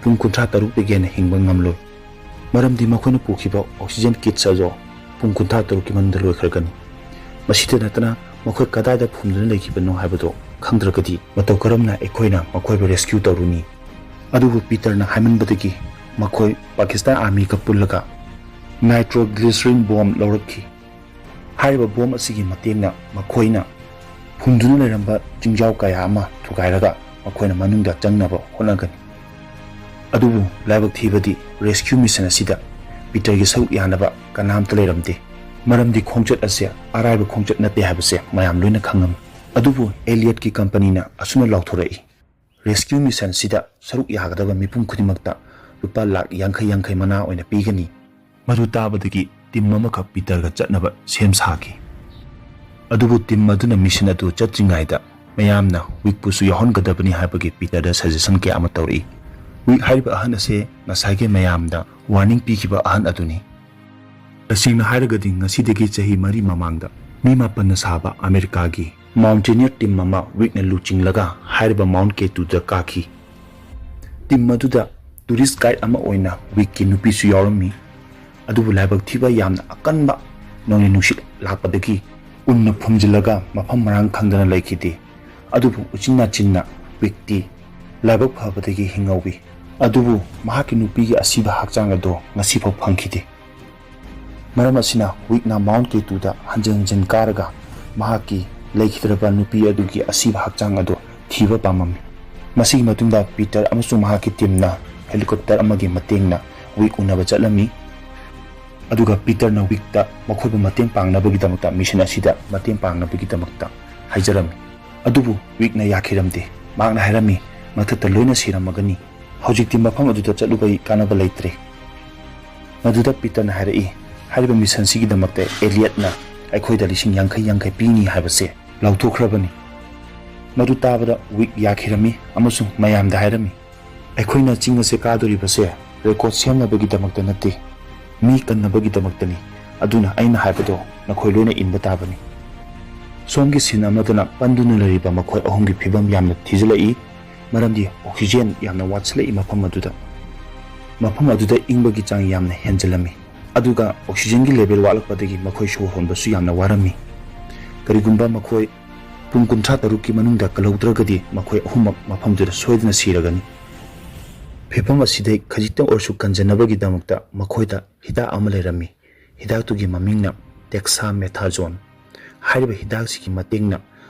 ꯄꯨꯡ ꯀꯨꯟꯊ꯭ꯔꯥ ꯇꯔꯨꯛꯇꯒꯤ ꯍꯦꯟꯅ ꯍꯤꯡꯕ ꯉꯝꯂꯣꯏ, ꯃꯔꯝꯗꯤ ꯃꯈꯣꯏꯅ ꯄꯨꯈꯤꯕ ꯑꯣꯛꯁꯤꯖꯦꯟ ꯀꯤꯠꯁ ꯑꯗꯨ ꯄꯨꯡ ꯀꯨꯟꯊ꯭ꯔꯥ ꯇꯔꯨꯛꯀꯤ ꯃꯅꯨꯡꯗ ꯂꯣꯏꯈ꯭ꯔꯒꯅꯤ꯫ ꯃꯁꯤꯇ ꯅꯠꯇꯅ ꯃꯈꯣꯏ ꯀꯗꯥꯏꯗ ꯐꯨꯝꯗꯨꯅ ꯂꯩꯈꯤꯕꯅꯣ ꯍꯥꯏꯕꯗꯨ ꯈꯪꯗ꯭ꯔꯒꯗꯤ ꯃꯇꯧ ꯀꯔꯝꯅ ꯑꯩꯈꯣꯏꯅ ꯃꯈꯣꯏꯕꯨ ꯔꯦꯁꯀ꯭ꯌꯨ ꯇꯧꯔꯨꯅꯤ? ꯑꯗꯨꯕꯨ ꯄꯤꯇꯔꯅ ꯍꯥꯏꯃꯟꯕꯗꯒꯤ ꯃꯈꯣꯏ ꯄꯥꯀꯤꯁꯇꯥꯟ ꯑꯥꯔꯃꯤꯒ ꯄꯨꯜꯂꯒ ꯅꯥꯏꯇ꯭ꯔꯣꯒ꯭ꯂꯤꯁꯔꯤꯟ ꯕꯣꯝ ꯂꯧꯔꯛꯈꯤ꯫ ꯍꯥꯏꯔꯤꯕ ꯕꯣꯝ ꯑꯁꯤꯒꯤ ꯃꯇꯦꯡꯅ ꯃꯈꯣꯏꯅ ꯐꯨꯝꯗꯨꯅ ꯂꯩꯔꯝꯕ ꯆꯤꯡꯖꯥꯎ ꯀꯌꯥ ꯑꯃ ꯊꯨꯒꯥꯏꯔꯒ ꯃꯈꯣꯏꯅ ꯃꯅꯨꯡꯗ ꯆꯪꯅꯕ ꯍꯣꯠꯅꯒꯅꯤ꯫ ꯑꯗꯨꯕꯨ ꯂꯥꯏꯕꯛ ꯊꯤꯕꯗꯤ ꯔꯦꯁꯀ꯭ꯌꯨ ꯃꯤꯁꯟ ꯑꯁꯤꯗ ꯄꯤꯇꯔꯒꯤ ꯁꯔꯨꯛ ꯌꯥꯅꯕ ꯀꯅꯥꯝꯇ ꯂꯩꯔꯝꯗꯦ꯫ ꯃꯔꯝꯗꯤ ꯈꯣꯡꯆꯠ ꯑꯁꯤ ꯑꯔꯥꯏꯕ ꯈꯣꯡꯆꯠ ꯅꯠꯇꯦ ꯍꯥꯏꯕꯁꯦ ꯃꯌꯥꯝ ꯂꯣꯏꯅ ꯈꯪꯉꯝꯃꯤ꯫ ꯑꯗꯨꯕꯨ ꯑꯦꯂꯤꯌꯠꯀꯤ ꯀꯝꯄꯅꯤꯅ ꯑꯁꯨꯝꯅ ꯂꯥꯎꯊꯣꯔꯛꯏ, "ꯔꯦꯁꯀ꯭ꯌꯨ ꯃꯤꯁꯟꯁꯤꯗ ꯁꯔꯨꯛ ꯌꯥꯒꯗꯕ ꯃꯤꯄꯨꯝ ꯈꯨꯗꯤꯡꯃꯛꯇ ꯂꯨꯄꯥ ꯂꯥꯈ ꯌꯥꯡꯈꯩ ꯌꯥꯡꯈꯩ ꯃꯅꯥ ꯑꯣꯏꯅ ꯄꯤꯒꯅꯤ"꯫ ꯃꯗꯨ ꯇꯥꯕꯗꯒꯤ ꯇꯤꯝ ꯑꯃꯈꯛ ꯄꯤꯇꯔꯒ ꯆꯠꯅꯕ ꯁꯦꯝ ꯁꯥꯈꯤ꯫ ꯑꯗꯨꯕꯨ ꯇꯤꯝ ꯑꯗꯨꯅ ꯃꯤꯁꯟ ꯑꯗꯨ ꯆꯠꯇ꯭ꯔꯤꯉꯩꯗ ꯃꯌꯥꯝꯅ ꯋꯤꯛꯄꯨꯁꯨ ꯌꯥꯎꯍꯟꯒꯗꯕꯅꯤ ꯍꯥꯏꯕꯒꯤ ꯄꯤꯇꯔꯗ ꯁꯖꯦꯁꯟ ꯀꯌꯥ ꯑꯃ ꯇꯧꯔꯛꯏ꯫ ꯋꯤꯛ ꯍꯥꯏꯔꯤꯕ ꯑꯍꯟ ꯑꯁꯦ ꯉꯁꯥꯏꯒꯤ ꯃꯌꯥꯝꯗ ꯋꯥꯔꯅꯤꯡ ꯄꯤꯈꯤꯕ ꯑꯍꯟ ꯑꯗꯨꯅꯤ꯫ ꯇꯁꯦꯡꯅ ꯍꯥꯏꯔꯒꯗꯤ ꯉꯁꯤꯗꯒꯤ ꯆꯍꯤ ꯃꯔꯤ ꯃꯃꯥꯡꯗ ꯃꯤ ꯃꯥꯄꯟꯅ ꯁꯥꯕ ꯑꯃꯦꯔꯤꯀꯥꯒꯤ ꯃꯥꯎꯟꯇꯦꯅꯤꯌꯔ ꯇꯤꯝ ꯑꯃ ꯋꯤꯛꯅ ꯂꯨꯆꯤꯡꯂꯒ ꯍꯥꯏꯔꯤꯕ ꯃꯥꯎꯟ ꯀꯦꯇꯨꯗ ꯀꯥꯈꯤ꯫ ꯇꯤꯝ ꯑꯗꯨꯗ ꯇꯨꯔꯤꯁ ꯒꯥꯏꯗ ꯑꯃ ꯑꯣꯏꯅ ꯋꯤꯛꯀꯤ ꯅꯨꯄꯤꯁꯨ ꯌꯥꯎꯔꯝꯃꯤ꯫ ꯑꯗꯨꯕꯨ ꯂꯥꯏꯕꯛ ꯊꯤꯕ ꯌꯥꯝꯅ ꯑꯀꯟꯕ ꯅꯣꯡꯂꯩ ꯅꯨꯡꯁꯤꯠ ꯂꯥꯛꯄꯗꯒꯤ ꯎꯟꯅ ꯐꯨꯝꯖꯤꯜꯂꯒ ꯃꯐꯝ ꯃꯔꯥꯡ ꯈꯪꯗꯅ ꯂꯩꯈꯤꯗꯦ꯫ ꯑꯗꯨꯕꯨ ꯎꯆꯤꯟ ꯅꯥꯆꯤꯟꯅ ꯋꯤꯛꯇꯤ ꯂꯥꯏꯕꯛ ꯐꯕꯗꯒꯤ ꯍꯤꯡꯍꯧꯋꯤ꯫ ꯑꯗꯨꯕꯨ ꯃꯍꯥꯛꯀꯤ ꯅꯨꯄꯤꯒꯤ ꯑꯁꯤꯕ ꯍꯛꯆꯥꯡ ꯑꯗꯣ ꯉꯁꯤꯐꯥꯎ ꯐꯪꯈꯤꯗꯦ꯫ ꯃꯔꯝ ꯑꯁꯤꯅ ꯋꯤꯛꯅ ꯃꯥꯎꯟ ꯀꯦꯇꯨꯗ ꯍꯟꯖꯤꯟ ꯍꯟꯖꯤꯟ ꯀꯥꯔꯒ ꯃꯍꯥꯛꯀꯤ ꯂꯩꯈꯤꯗ꯭ꯔꯕ ꯅꯨꯄꯤ ꯑꯗꯨꯒꯤ ꯑꯁꯤꯕ ꯍꯛꯆꯥꯡ ꯑꯗꯨ ꯊꯤꯕ ꯄꯥꯝꯃꯝꯃꯤ꯫ ꯃꯁꯤꯒꯤ ꯃꯇꯨꯡꯗ ꯄꯤꯇꯔ ꯑꯃꯁꯨꯡ ꯃꯍꯥꯛꯀꯤ ꯇꯤꯝꯅ ꯍꯦꯂꯤꯀꯣꯞꯇꯔ ꯑꯃꯒꯤ ꯃꯇꯦꯡꯅ ꯋꯤꯛ ꯎꯅꯕ ꯆꯠꯂꯝꯃꯤ꯫ ꯑꯗꯨꯒ ꯄꯤꯇꯔꯅ ꯋꯤꯛꯇ ꯃꯈꯣꯏꯕꯨ ꯃꯇꯦꯡ ꯄꯥꯡꯅꯕꯒꯤꯗꯃꯛꯇ, ꯃꯤꯁꯟ ꯑꯁꯤꯗ ꯃꯇꯦꯡ ꯄꯥꯡꯅꯕꯒꯤꯗꯃꯛꯇ ꯍꯥꯏꯖꯔꯝꯃꯤ꯫ ꯑꯗꯨꯕꯨ ꯋꯤꯛꯅ ꯌꯥꯈꯤꯔꯝꯗꯦ꯫ ꯃꯍꯥꯛꯅ ꯍꯥꯏꯔꯝꯃꯤ, "ꯃꯊꯛꯇ ꯂꯣꯏꯅ ꯁꯤꯔꯝꯃꯒꯅꯤ꯫ ꯍꯧꯖꯤꯛꯇꯤ ꯃꯐꯝ ꯑꯗꯨꯗ ꯆꯠꯂꯨꯕꯒꯤ ꯀꯥꯟꯅꯕ ꯂꯩꯇ꯭ꯔꯦ"꯫ ꯃꯗꯨꯗ ꯄꯤꯇꯔꯅ ꯍꯥꯏꯔꯛꯏ, "ꯍꯥꯏꯔꯤꯕ ꯃꯤꯁꯟꯁꯤꯒꯤꯗꯃꯛꯇ ꯑꯦꯂꯤꯌꯠꯅ ꯑꯩꯈꯣꯏꯗ ꯂꯤꯁꯤꯡ ꯌꯥꯡꯈꯩ ꯌꯥꯡꯈꯩ ꯄꯤꯅꯤ ꯍꯥꯏꯕꯁꯦ ꯂꯥꯎꯊꯣꯛꯈ꯭ꯔꯕꯅꯤ"꯫ ꯃꯗꯨ ꯇꯥꯕꯗ ꯋꯤꯛ ꯌꯥꯈꯤꯔꯝꯃꯤ ꯑꯃꯁꯨꯡ ꯃꯌꯥꯝꯗ ꯍꯥꯏꯔꯝꯃꯤ, "ꯑꯩꯈꯣꯏꯅ ꯆꯤꯡ ꯑꯁꯦ ꯀꯥꯗꯣꯔꯤꯕꯁꯦ ꯔꯦꯀꯣꯔꯗ ꯁꯦꯝꯅꯕꯒꯤꯗꯃꯛꯇ ꯅꯠꯇꯦ, ꯃꯤ ꯀꯟꯅꯕꯒꯤꯗꯃꯛꯇꯅꯤ꯫ ꯑꯗꯨꯅ ꯑꯩꯅ ꯍꯥꯏꯕꯗꯣ ꯅꯈꯣꯏ ꯂꯣꯏꯅ ꯏꯟꯕ ꯇꯥꯕꯅꯤ"꯫ ꯁꯣꯝꯒꯤ ꯁꯤꯟ ꯑꯃꯗꯅ ꯄꯟꯗꯨꯅ ꯂꯩꯔꯤꯕ ꯃꯈꯣꯏ ꯑꯍꯨꯝꯒꯤ ꯐꯤꯕꯝ ꯌꯥꯝꯅ ꯊꯤꯖꯤꯜꯂꯛꯏ, ꯃꯔꯝꯗꯤ ꯑꯣꯛꯁꯤꯖꯦꯟ ꯌꯥꯝꯅ ꯋꯥꯠꯁꯤꯜꯂꯛꯏ ꯃꯐꯝ ꯑꯗꯨꯗ꯫ ꯃꯐꯝ ꯑꯗꯨꯗ ꯏꯪꯕꯒꯤ ꯆꯥꯡ ꯌꯥꯝꯅ ꯍꯦꯟꯖꯤꯜꯂꯝꯃꯤ, ꯑꯗꯨꯒ ꯑꯣꯛꯁꯤꯖꯦꯟꯒꯤ ꯂꯦꯚꯦꯜ ꯋꯥꯠꯂꯛꯄꯗꯒꯤ ꯃꯈꯣꯏ ꯁꯣꯔ ꯍꯣꯟꯕꯁꯨ ꯌꯥꯝꯅ ꯋꯥꯔꯝꯃꯤ꯫ ꯀꯔꯤꯒꯨꯝꯕ ꯃꯈꯣꯏ ꯄꯨꯡ ꯀꯨꯟꯊ꯭ꯔꯥ ꯇꯔꯨꯛꯀꯤ ꯃꯅꯨꯡꯗ ꯀꯜꯍꯧꯗ꯭ꯔꯒꯗꯤ ꯃꯈꯣꯏ ꯑꯍꯨꯝꯃꯛ ꯃꯐꯝꯗꯨꯗ ꯁꯣꯏꯗꯅ ꯁꯤꯔꯒꯅꯤ꯫ ꯐꯤꯚꯝ ꯑꯁꯤꯗꯩ ꯈꯖꯤꯛꯇꯪ ꯑꯣꯏꯔꯁꯨ ꯀꯟꯖꯅꯕꯒꯤꯗꯃꯛꯇ ꯃꯈꯣꯏꯗ ꯍꯤꯗꯥꯛ ꯑꯃ ꯂꯩꯔꯝꯃꯤ꯫ ꯍꯤꯗꯥꯛꯇꯨꯒꯤ ꯃꯃꯤꯡꯅ dexamethasone꯫ ꯍꯥꯏꯔꯤꯕ ꯍꯤꯗꯥꯛꯁꯤꯒꯤ ꯃꯇꯦꯡꯅ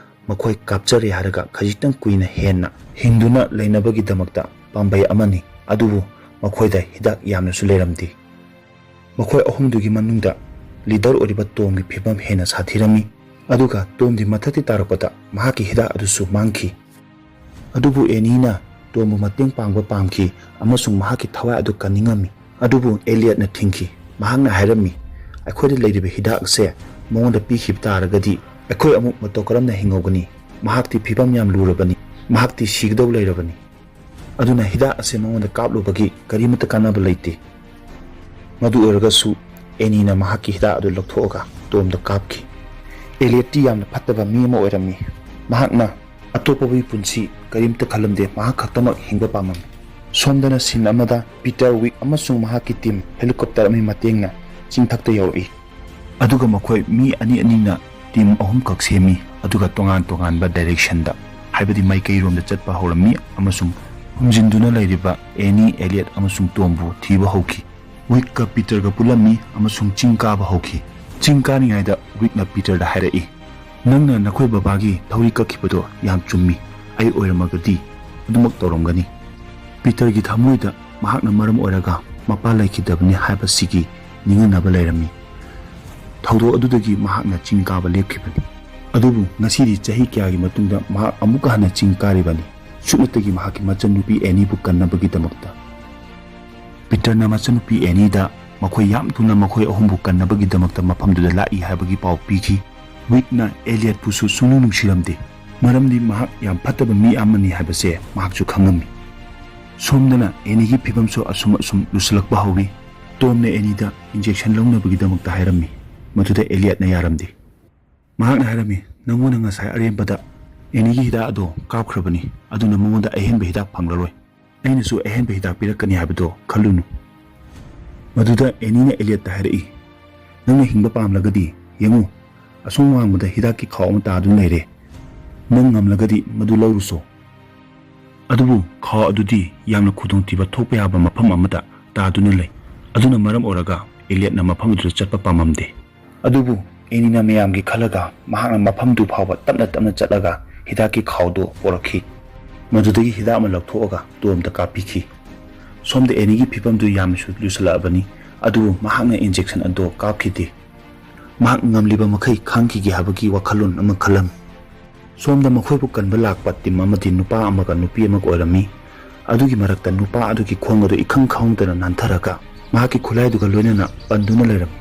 ꯃꯈꯣꯏ ꯀꯥꯞꯆꯔꯦ ꯍꯥꯏꯔꯒ ꯈꯖꯤꯛꯇꯪ ꯀꯨꯏꯅ ꯍꯦꯟꯅ ꯍꯤꯡꯗꯨꯅ ꯂꯩꯅꯕꯒꯤꯗꯃꯛꯇ ꯄꯥꯝꯕꯩ ꯑꯃꯅꯤ꯫ ꯑꯗꯨꯕꯨ ꯃꯈꯣꯏꯗ ꯍꯤꯗꯥꯛ ꯌꯥꯝꯅꯁꯨ ꯂꯩꯔꯝꯗꯦ꯫ ꯃꯈꯣꯏ ꯑꯍꯨꯝꯗꯨꯒꯤ ꯃꯅꯨꯡꯗ ꯂꯤꯗꯔ ꯑꯣꯏꯔꯤꯕ ꯇꯣꯝꯒꯤ ꯐꯤꯚꯝ ꯍꯦꯟꯅ ꯁꯥꯊꯤꯔꯝꯃꯤ꯫ ꯑꯗꯨꯒ ꯇꯣꯝꯗꯤ ꯃꯊꯛꯇꯤ ꯇꯥꯔꯛꯄꯗ ꯃꯍꯥꯛꯀꯤ ꯍꯤꯗꯥꯛ ꯑꯗꯨꯁꯨ ꯃꯥꯡꯈꯤ꯫ ꯑꯗꯨꯕꯨ ꯑꯦꯅꯤꯅ ꯇꯣꯝꯕꯨ ꯃꯇꯦꯡ ꯄꯥꯡꯕ ꯄꯥꯝꯈꯤ ꯑꯃꯁꯨꯡ ꯃꯍꯥꯛꯀꯤ ꯊꯋꯥꯏ ꯑꯗꯨ ꯀꯟꯅꯤꯡꯉꯝꯃꯤ꯫ ꯑꯗꯨꯕꯨ ꯑꯦꯂꯤꯌꯠꯅ ꯊꯤꯡꯈꯤ꯫ ꯃꯍꯥꯛꯅ ꯍꯥꯏꯔꯝꯃꯤ, "ꯑꯩꯈꯣꯏꯗ ꯂꯩꯔꯤꯕ ꯍꯤꯗꯥꯛ ꯑꯁꯦ ꯃꯉꯣꯟꯗ ꯄꯤꯈꯤꯕ ꯇꯥꯔꯒꯗꯤ ꯑꯩꯈꯣꯏ ꯑꯃꯨꯛ ꯃꯇꯧ ꯀꯔꯝꯅ ꯍꯤꯡꯍꯧꯒꯅꯤ? ꯃꯍꯥꯛꯇꯤ ꯐꯤꯚꯝ ꯌꯥꯝ ꯂꯨꯔꯕꯅꯤ꯫ ꯃꯍꯥꯛꯇꯤ ꯁꯤꯒꯗꯧ ꯂꯩꯔꯕꯅꯤ꯫ ꯑꯗꯨꯅ ꯍꯤꯗꯥꯛ ꯑꯁꯦ ꯃꯉꯣꯟꯗ ꯀꯥꯞꯂꯨꯕꯒꯤ ꯀꯔꯤꯃꯠꯇ ꯀꯥꯟꯅꯕ ꯂꯩꯇꯦ"꯫ ꯃꯗꯨ ꯑꯣꯏꯔꯒꯁꯨ ꯑꯦꯅꯤꯅ ꯃꯍꯥꯛꯀꯤ ꯍꯤꯗꯥꯛ ꯑꯗꯨ ꯂꯧꯊꯣꯛꯑꯒ ꯇꯣꯝꯗ ꯀꯥꯞꯈꯤ꯫ ꯑꯦꯂꯤꯌꯠꯇꯤ ꯌꯥꯝꯅ ꯐꯠꯇꯕ ꯃꯤ ꯑꯃ ꯑꯣꯏꯔꯝꯃꯤ꯫ ꯃꯍꯥꯛꯅ ꯑꯇꯣꯞꯄꯒꯤ ꯄꯨꯟꯁꯤ ꯀꯔꯤꯝꯇ ꯈꯜꯂꯝꯗꯦ, ꯃꯍꯥꯛ ꯈꯛꯇꯃꯛ ꯍꯤꯡꯕ ꯄꯥꯝꯂꯝꯃꯤ꯫ ꯁꯣꯝꯗꯅ ꯁꯤꯟ ꯑꯃꯗ ꯄꯤꯇꯔ, ꯋꯤꯛ ꯑꯃꯁꯨꯡ ꯃꯍꯥꯛꯀꯤ ꯇꯤꯝ ꯍꯦꯂꯤꯀꯣꯞꯇꯔ ꯑꯃꯒꯤ ꯃꯇꯦꯡꯅ ꯆꯤꯡꯊꯛꯇ ꯌꯧꯔꯛꯏ꯫ ꯑꯗꯨꯒ ꯃꯈꯣꯏ ꯃꯤ ꯑꯅꯤ ꯑꯅꯤꯅ ꯇꯤꯝ ꯑꯍꯨꯝꯈꯛ ꯁꯦꯝꯃꯤ, ꯑꯗꯨꯒ ꯇꯣꯉꯥꯟ ꯇꯣꯉꯥꯟꯕ ꯗꯥꯏꯔꯦꯛꯁꯟꯗ, ꯍꯥꯏꯕꯗꯤ ꯃꯥꯏꯀꯩꯔꯣꯝꯗ ꯆꯠꯄ ꯍꯧꯔꯝꯃꯤ ꯑꯃꯁꯨꯡ ꯍꯨꯝꯖꯤꯟꯗꯨꯅ ꯂꯩꯔꯤꯕ ꯑꯦꯅꯤ, ꯑꯦꯂꯤꯌꯠ ꯑꯃꯁꯨꯡ ꯇꯣꯝꯕꯨ ꯊꯤꯕ ꯍꯧꯈꯤ꯫ ꯋꯤꯛꯀ ꯄꯤꯇꯔꯒ ꯄꯨꯜꯂꯝꯃꯤ ꯑꯃꯁꯨꯡ ꯆꯤꯡ ꯀꯥꯕ ꯍꯧꯈꯤ꯫ ꯆꯤꯡ ꯀꯥꯔꯤꯉꯩꯗ ꯋꯤꯛꯅ ꯄꯤꯇꯔꯗ ꯍꯥꯏꯔꯛꯏ, "ꯅꯪꯅ ꯅꯈꯣꯏ ꯕꯕꯥꯒꯤ ꯊꯧꯔꯤ ꯀꯛꯈꯤꯕꯗꯣ ꯌꯥꯝ ꯆꯨꯝꯃꯤ꯫ ꯑꯩ ꯑꯣꯏꯔꯝꯃꯒꯗꯤ ꯑꯗꯨꯃꯛ ꯇꯧꯔꯝꯒꯅꯤ"꯫ ꯄꯤꯇꯔꯒꯤ ꯊꯃꯣꯏꯗ ꯃꯍꯥꯛꯅ ꯃꯔꯝ ꯑꯣꯏꯔꯒ ꯃꯄꯥ ꯂꯩꯈꯤꯗꯕꯅꯤ ꯍꯥꯏꯕꯁꯤꯒꯤ ꯅꯤꯡꯍꯟꯅꯕ ꯂꯩꯔꯝꯃꯤ꯫ ꯊꯧꯗꯣꯛ ꯑꯗꯨꯗꯒꯤ ꯃꯍꯥꯛꯅ ꯆꯤꯡ ꯀꯥꯕ ꯂꯦꯞꯈꯤꯕꯅꯤ꯫ ꯑꯗꯨꯕꯨ ꯉꯁꯤꯗꯤ ꯆꯍꯤ ꯀꯌꯥꯒꯤ ꯃꯇꯨꯡꯗ ꯃꯍꯥꯛ ꯑꯃꯨꯛꯀ ꯍꯟꯅ ꯆꯤꯡ ꯀꯥꯔꯤꯕꯅꯤ, ꯁꯨꯞꯅꯇꯒꯤ ꯃꯍꯥꯛꯀꯤ ꯃꯆꯟꯅꯨꯄꯤ ꯑꯦꯅꯤꯕꯨ ꯀꯟꯅꯕꯒꯤꯗꯃꯛꯇ꯫ ꯄꯤꯇꯔꯅ ꯃꯆꯟꯅꯨꯄꯤ ꯑꯦꯅꯤꯗ ꯃꯈꯣꯏ ꯌꯥꯝ ꯊꯨꯅ ꯃꯈꯣꯏ ꯑꯍꯨꯝꯕꯨ ꯀꯟꯅꯕꯒꯤꯗꯃꯛꯇ ꯃꯐꯝꯗꯨꯗ ꯂꯥꯛꯏ ꯍꯥꯏꯕꯒꯤ ꯄꯥꯎ ꯄꯤꯈꯤ꯫ ꯋꯤꯛꯅ ꯑꯦꯂꯤꯌꯠꯄꯨꯁꯨ ꯁꯨꯡꯅꯨꯡ ꯅꯨꯡꯁꯤꯔꯝꯗꯦ, ꯃꯔꯝꯗꯤ ꯃꯍꯥꯛ ꯌꯥꯝ ꯐꯠꯇꯕ ꯃꯤ ꯑꯃꯅꯤ ꯍꯥꯏꯕꯁꯦ ꯃꯍꯥꯛꯁꯨ ꯈꯪꯉꯝꯃꯤ꯫ ꯁꯣꯝꯗꯅ ꯑꯦꯅꯤꯒꯤ ꯐꯤꯕꯝꯁꯨ ꯑꯁꯨꯝ ꯑꯁꯨꯝ ꯂꯨꯁꯜꯂꯛꯄ ꯍꯧꯏ꯫ ꯇꯣꯝꯅ ꯑꯦꯅꯤꯗ ꯏꯟꯖꯦꯛꯁꯟ ꯂꯧꯅꯕꯒꯤꯗꯃꯛꯇ ꯍꯥꯏꯔꯝꯃꯤ꯫ ꯃꯗꯨꯗ ꯑꯦꯂꯤꯌꯠꯅ ꯌꯥꯔꯝꯗꯦ꯫ ꯃꯍꯥꯛꯅ ꯍꯥꯏꯔꯝꯃꯤ, "ꯅꯉꯣꯟꯗ ꯉꯁꯥꯏ ꯑꯔꯦꯝꯕꯗ ꯑꯦꯅꯤꯒꯤ ꯍꯤꯗꯥꯛ ꯑꯗꯣ ꯀꯥꯞꯈ꯭ꯔꯕꯅꯤ, ꯑꯗꯨꯅ ꯃꯉꯣꯟꯗ ꯑꯍꯦꯟꯕ ꯍꯤꯗꯥꯛ ꯐꯪꯂꯔꯣꯏ꯫ ꯑꯩꯅꯁꯨ ꯑꯍꯦꯟꯕ ꯍꯤꯗꯥꯛ ꯄꯤꯔꯛꯀꯅꯤ ꯍꯥꯏꯕꯗꯣ ꯈꯜꯂꯨꯅꯨ"꯫ ꯃꯗꯨꯗ ꯑꯦꯅꯤꯅ ꯑꯦꯂꯤꯌꯠꯇ ꯍꯥꯏꯔꯛꯏ, "ꯅꯪꯅ ꯍꯤꯡꯕ ꯄꯥꯝꯂꯒꯗꯤ ꯌꯦꯡꯉꯨ, ꯑꯁꯣꯝ ꯋꯥꯡꯃꯗ ꯍꯤꯗꯥꯛꯀꯤ ꯈꯥꯎ ꯑꯃ ꯇꯥꯗꯨꯅ ꯂꯩꯔꯦ꯫ ꯅꯪ ꯉꯝꯂꯒꯗꯤ ꯃꯗꯨ ꯂꯧꯔꯨꯁꯣ꯫ ꯑꯗꯨꯕꯨ ꯈꯥꯎ ꯑꯗꯨꯗꯤ ꯌꯥꯝꯅ ꯈꯨꯗꯣꯡꯊꯤꯕ ꯊꯣꯛꯄ ꯌꯥꯕ ꯃꯐꯝ ꯑꯃꯗ ꯇꯥꯗꯨꯅ ꯂꯩ꯫ ꯑꯗꯨꯅ ꯃꯔꯝ ꯑꯣꯏꯔꯒ ꯏꯂꯤꯌꯠꯅ ꯃꯐꯝ ꯑꯗꯨꯗ ꯆꯠꯄ ꯄꯥꯝꯃꯝꯗꯦ꯫ ꯑꯗꯨꯕꯨ ꯑꯦꯅꯤꯅ ꯃꯌꯥꯝꯒꯤ ꯈꯜꯂꯒ ꯃꯍꯥꯛꯅ ꯃꯐꯝꯗꯨ ꯐꯥꯎꯕ ꯇꯞꯅ ꯇꯞꯅ ꯆꯠꯂꯒ ꯍꯤꯗꯥꯛꯀꯤ ꯈꯥꯎꯗꯨ ꯄꯣꯔꯛꯈꯤ꯫ ꯃꯗꯨꯗꯒꯤ ꯍꯤꯗꯥꯛ ꯑꯃ ꯂꯧꯊꯣꯛꯑꯒ ꯇꯣꯝꯗ ꯀꯥꯞꯄꯤꯈꯤ꯫ ꯁꯣꯝꯗ ꯑꯦꯅꯤꯒꯤ ꯐꯤꯕꯝꯗꯨ ꯌꯥꯝꯅꯁꯨ ꯂꯨꯁꯜꯂꯛꯑꯕꯅꯤ, ꯑꯗꯨꯕꯨ ꯃꯍꯥꯛꯅ ꯏꯟꯖꯦꯛꯁꯟ ꯑꯗꯨ ꯀꯥꯞꯈꯤꯗꯦ꯫ ꯃꯍꯥꯛ ꯉꯝꯂꯤꯕ ꯃꯈꯩ ꯈꯥꯡꯈꯤꯒꯦ ꯍꯥꯏꯕꯒꯤ ꯋꯥꯈꯜꯂꯣꯟ ꯑꯃ ꯈꯜꯂꯝꯃꯤ꯫ ꯁꯣꯝꯗ ꯃꯈꯣꯏꯕꯨ ꯀꯟꯕ ꯂꯥꯛꯄ ꯇꯤꯝ ꯑꯃꯗꯤ ꯅꯨꯄꯥ ꯑꯃꯒ ꯅꯨꯄꯤ ꯑꯃꯒ ꯑꯣꯏꯔꯝꯃꯤ꯫ ꯑꯗꯨꯒꯤ ꯃꯔꯛꯇ ꯅꯨꯄꯥ ꯑꯗꯨꯒꯤ ꯈꯣꯡ ꯑꯗꯨ ꯏꯈꯪ ꯈꯪꯍꯧꯗꯅ ꯅꯥꯟꯊꯔꯒ ꯃꯍꯥꯛꯀꯤ ꯈꯨꯠꯂꯥꯏꯗꯨꯒ ꯂꯣꯏꯅꯅ ꯄꯟꯗꯨꯅ ꯂꯩꯔꯝꯃꯤ꯫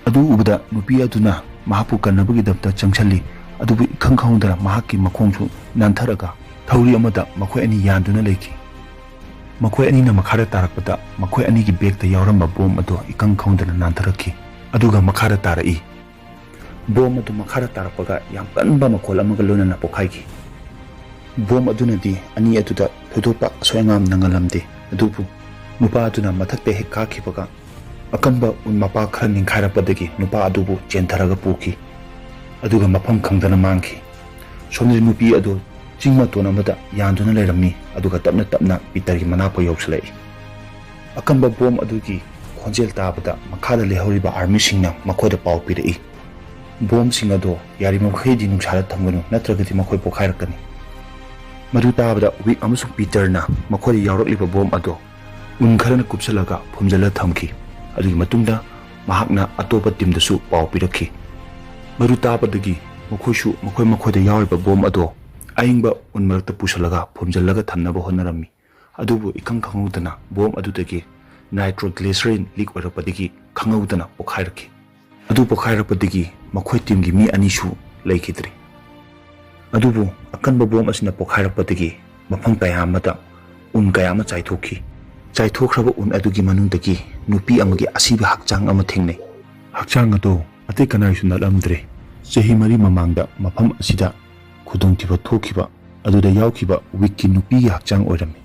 ꯑꯗꯨ ꯎꯕꯗ ꯅꯨꯄꯤ ꯑꯗꯨꯅ ꯃꯍꯥꯛꯄꯨ ꯀꯟꯅꯕꯒꯤꯗꯃꯛꯇ ꯆꯪꯁꯤꯜꯂꯤ, ꯑꯗꯨꯕꯨ ꯏꯈꯪ ꯈꯪꯍꯧꯗꯅ ꯃꯍꯥꯛꯀꯤ ꯃꯈꯣꯡꯁꯨ ꯅꯥꯟꯊꯔꯒ ꯊꯧꯔꯤ ꯑꯃꯗ ꯃꯈꯣꯏ ꯑꯅꯤ ꯌꯥꯟꯗꯨꯅ ꯂꯩꯈꯤ꯫ ꯃꯈꯣꯏ ꯑꯅꯤꯅ ꯃꯈꯥꯗ ꯇꯥꯔꯛꯄꯗ ꯃꯈꯣꯏ ꯑꯅꯤꯒꯤ ꯕꯦꯒꯇ ꯌꯥꯎꯔꯝꯕ ꯕꯣꯝ ꯑꯗꯨ ꯏꯈꯪ ꯈꯪꯍꯧꯗꯅ ꯅꯥꯟꯊꯔꯛꯈꯤ, ꯑꯗꯨꯒ ꯃꯈꯥꯗ ꯇꯥꯔꯛꯏ꯫ ꯕꯣꯝ ꯑꯗꯨ ꯃꯈꯥꯗ ꯇꯥꯔꯛꯄꯒ ꯌꯥꯝ ꯀꯟꯕ ꯃꯈꯣꯜ ꯑꯃꯒ ꯂꯣꯏꯅꯅ ꯄꯣꯈꯥꯏꯈꯤ꯫ ꯕꯣꯝ ꯑꯗꯨꯅꯗꯤ ꯑꯅꯤ ꯑꯗꯨꯗ ꯊꯣꯏꯗꯣꯛꯄ ꯑꯁꯣꯏ ꯑꯉꯥꯝ ꯅꯪꯍꯜꯂꯝꯗꯦ, ꯑꯗꯨꯕꯨ ꯅꯨꯄꯥ ꯑꯗꯨꯅ ꯃꯊꯛꯇ ꯍꯦꯛ ꯀꯥꯈꯤꯕꯒ ꯑꯀꯟꯕ ꯎꯟ ꯃꯄꯥ ꯈꯔ ꯅꯤꯡꯈꯥꯏꯔꯛꯄꯗꯒꯤ ꯅꯨꯄꯥ ꯑꯗꯨꯕꯨ ꯆꯦꯟꯊꯔꯒ ꯄꯨꯈꯤ, ꯑꯗꯨꯒ ꯃꯐꯝ ꯈꯪꯗꯅ ꯃꯥꯡꯈꯤ꯫ ꯁꯣꯝꯗꯗꯤ ꯅꯨꯄꯤ ꯑꯗꯨ ꯆꯤꯡ ꯃꯇꯣꯟ ꯑꯃꯗ ꯌꯥꯟꯗꯨꯅ ꯂꯩꯔꯝꯃꯤ, ꯑꯗꯨꯒ ꯇꯞꯅ ꯇꯞꯅ ꯄꯤꯇꯔꯒꯤ ꯃꯅꯥꯛꯄꯨ ꯌꯧꯁꯤꯜꯂꯛꯏ꯫ ꯑꯀꯟꯕ ꯕꯣꯝ ꯑꯗꯨꯒꯤ ꯈꯣꯟꯖꯦꯜ ꯇꯥꯕꯗ ꯃꯈꯥꯗ ꯂꯩꯍꯧꯔꯤꯕ ꯑꯥꯔꯃꯤꯁꯤꯡꯅ ꯃꯈꯣꯏꯗ ꯄꯥꯎ ꯄꯤꯔꯛꯏ, "ꯕꯣꯝꯁꯤꯡ ꯑꯗꯣ ꯌꯥꯔꯤꯕꯃꯈꯩꯗꯤ ꯅꯨꯡꯁꯥꯗ ꯊꯝꯒꯅꯨ, ꯅꯠꯇ꯭ꯔꯒꯗꯤ ꯃꯈꯣꯏ ꯄꯣꯈꯥꯏꯔꯛꯀꯅꯤ"꯫ ꯃꯗꯨ ꯇꯥꯕꯗ ꯋꯤꯛ ꯑꯃꯁꯨꯡ ꯄꯤꯇꯔꯅ ꯃꯈꯣꯏꯗ ꯌꯥꯎꯔꯛꯂꯤꯕ ꯕꯣꯝ ꯑꯗꯣ ꯎꯟ ꯈꯔꯅ ꯀꯨꯞꯁꯤꯜꯂꯒ ꯐꯨꯝꯖꯤꯜꯂ ꯊꯝꯈꯤ꯫ ꯑꯗꯨꯒꯤ ꯃꯇꯨꯡꯗ ꯃꯍꯥꯛꯅ ꯑꯇꯣꯞꯄ ꯇꯤꯝꯗꯁꯨ ꯄꯥꯎ ꯄꯤꯔꯛꯈꯤ꯫ ꯃꯗꯨ ꯇꯥꯕꯗꯒꯤ ꯃꯈꯣꯏꯁꯨ ꯃꯈꯣꯏ ꯃꯈꯣꯏꯗ ꯌꯥꯎꯔꯤꯕ ꯕꯣꯝ ꯑꯗꯣ ꯑꯏꯪꯕ ꯎꯟ ꯃꯔꯛꯇ ꯄꯨꯁꯤꯜꯂꯒ ꯐꯨꯝꯖꯤꯜꯂꯒ ꯊꯝꯅꯕ ꯍꯣꯠꯅꯔꯝꯃꯤ꯫ ꯑꯗꯨꯕꯨ ꯏꯈꯪ ꯈꯪꯍꯧꯗꯅ ꯕꯣꯝ ꯑꯗꯨꯗꯒꯤ ꯅꯥꯏꯇ꯭ꯔꯣꯒ꯭ꯂꯤꯁꯔꯤꯟ ꯂꯤꯛ ꯑꯣꯏꯔꯛꯄꯗꯒꯤ ꯈꯪꯍꯧꯗꯅ ꯄꯣꯈꯥꯏꯔꯛꯈꯤ꯫ ꯑꯗꯨ ꯄꯣꯈꯥꯏꯔꯛꯄꯗꯒꯤ ꯃꯈꯣꯏ ꯇꯤꯝꯒꯤ ꯃꯤ ꯑꯅꯤꯁꯨ ꯂꯩꯈꯤꯗ꯭ꯔꯦ꯫ ꯑꯗꯨꯕꯨ ꯑꯀꯟꯕ ꯕꯣꯝ ꯑꯁꯤꯅ ꯄꯣꯈꯥꯏꯔꯛꯄꯗꯒꯤ ꯃꯐꯝ ꯀꯌꯥ ꯑꯃꯗ ꯎꯟ ꯀꯌꯥ ꯑꯃ ꯆꯥꯏꯊꯣꯛꯈꯤ꯫ ꯆꯥꯏꯊꯣꯛꯈ꯭ꯔꯕ ꯎꯟ ꯑꯗꯨꯒꯤ ꯃꯅꯨꯡꯗꯒꯤ ꯅꯨꯄꯤ ꯑꯃꯒꯤ ꯑꯁꯤꯕ ꯍꯛꯆꯥꯡ ꯑꯃ ꯊꯦꯡꯅꯩ꯫ ꯍꯛꯆꯥꯡ ꯑꯗꯨ ꯑꯇꯩ ꯀꯅꯥꯒꯤꯁꯨ ꯅꯠꯂꯝꯗ꯭ꯔꯦ꯫ ꯆꯍꯤ ꯃꯔꯤ ꯃꯃꯥꯡꯗ ꯃꯐꯝ ꯑꯁꯤꯗ ꯈꯨꯗꯣꯡꯊꯤꯕ ꯊꯣꯛꯈꯤꯕ ꯑꯗꯨꯗ ꯌꯥꯎꯈꯤꯕ ꯋꯤꯛꯀꯤ ꯅꯨꯄꯤꯒꯤ ꯍꯛꯆꯥꯡ ꯑꯣꯏꯔꯝꯃꯤ꯫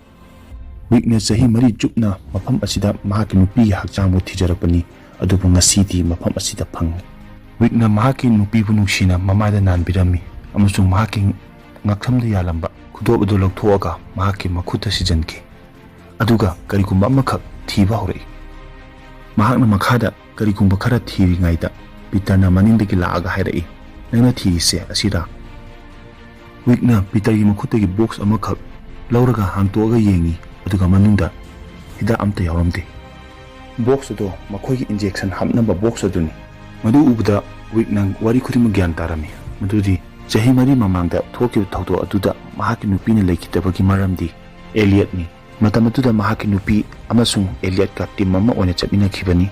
ꯋꯤꯛꯅ ꯆꯍꯤ ꯃꯔꯤ ꯆꯨꯞꯅ ꯃꯐꯝ ꯑꯁꯤꯗ ꯃꯍꯥꯛꯀꯤ ꯅꯨꯄꯤꯒꯤ ꯍꯛꯆꯥꯡꯕꯨ ꯊꯤꯖꯔꯛꯄꯅꯤ, ꯑꯗꯨꯕꯨ ꯉꯁꯤꯗꯤ ꯃꯐꯝ ꯑꯁꯤꯗ ꯐꯪꯂꯦ꯫ ꯋꯤꯛꯅ ꯃꯍꯥꯛꯀꯤ ꯅꯨꯄꯤꯕꯨ ꯅꯨꯡꯁꯤꯅ ꯃꯃꯥꯏꯗ ꯅꯥꯟꯕꯤꯔꯝꯃꯤ꯫ ꯑꯃꯁꯨꯡ ꯃꯍꯥꯛꯀꯤ ꯉꯛꯁꯝꯗ ꯌꯥꯜꯂꯝꯕ ꯈꯨꯗꯣꯞ ꯑꯗꯨ ꯂꯧꯊꯣꯛꯑꯒ ꯃꯍꯥꯛꯀꯤ ꯃꯈꯨꯠꯇ ꯁꯤꯖꯤꯟꯈꯤ꯫ ꯑꯗꯨꯒ ꯀꯔꯤꯒꯨꯝꯕ ꯑꯃꯈꯛ ꯊꯤꯕ ꯍꯧꯔꯛꯏ꯫ ꯃꯍꯥꯛꯅ ꯃꯈꯥꯗ ꯀꯔꯤꯒꯨꯝꯕ ꯈꯔ ꯊꯤꯔꯤꯉꯩꯗ ꯄꯤꯇꯔꯅ ꯃꯅꯤꯡꯗꯒꯤ ꯂꯥꯛꯑꯒ ꯍꯥꯏꯔꯛꯏ, "ꯅꯪꯅ ꯊꯤꯔꯤꯁꯦ ꯑꯁꯤꯔꯥ?" ꯋꯤꯛꯅ ꯄꯤꯇꯔꯒꯤ ꯃꯈꯨꯠꯇꯒꯤ ꯕꯣꯛꯁ ꯑꯃꯈꯛ ꯂꯧꯔꯒ ꯍꯥꯡꯇꯣꯛꯑꯒ ꯌꯦꯡꯉꯤ, ꯑꯗꯨꯒ ꯃꯅꯨꯡꯗ ꯍꯤꯗꯥꯛ ꯑꯝꯇ ꯌꯥꯎꯔꯝꯗꯦ꯫ ꯕꯣꯛꯁ ꯑꯗꯣ ꯃꯈꯣꯏꯒꯤ ꯏꯟꯖꯦꯛꯁꯟ ꯍꯥꯞꯅꯕ ꯕꯣꯛꯁ ꯑꯗꯨꯅꯤ꯫ ꯃꯗꯨ ꯎꯕꯗ ꯋꯤꯛꯅ ꯋꯥꯔꯤ ꯈꯨꯗꯤꯡꯃꯛ ꯒ꯭ꯌꯥꯟ ꯇꯥꯔꯝꯃꯤ꯫ ꯃꯗꯨꯗꯤ ꯆꯍꯤ ꯃꯔꯤ ꯃꯃꯥꯡꯗ ꯊꯣꯛꯈꯤꯕ ꯊꯧꯗꯣꯛ ꯑꯗꯨꯗ ꯃꯍꯥꯛꯀꯤ ꯅꯨꯄꯤꯅ ꯂꯩꯈꯤꯗꯕꯒꯤ ꯃꯔꯝꯗꯤ ꯑꯦꯂꯤꯌꯠꯅꯤ꯫ ꯃꯇꯝ ꯑꯗꯨꯗ ꯃꯍꯥꯛꯀꯤ ꯅꯨꯄꯤ ꯑꯃꯁꯨꯡ ꯑꯦꯂꯤꯌꯠꯀ ꯇꯤꯝ ꯑꯃ ꯑꯣꯏꯅ ꯆꯠꯃꯤꯟꯅꯈꯤꯕꯅꯤ꯫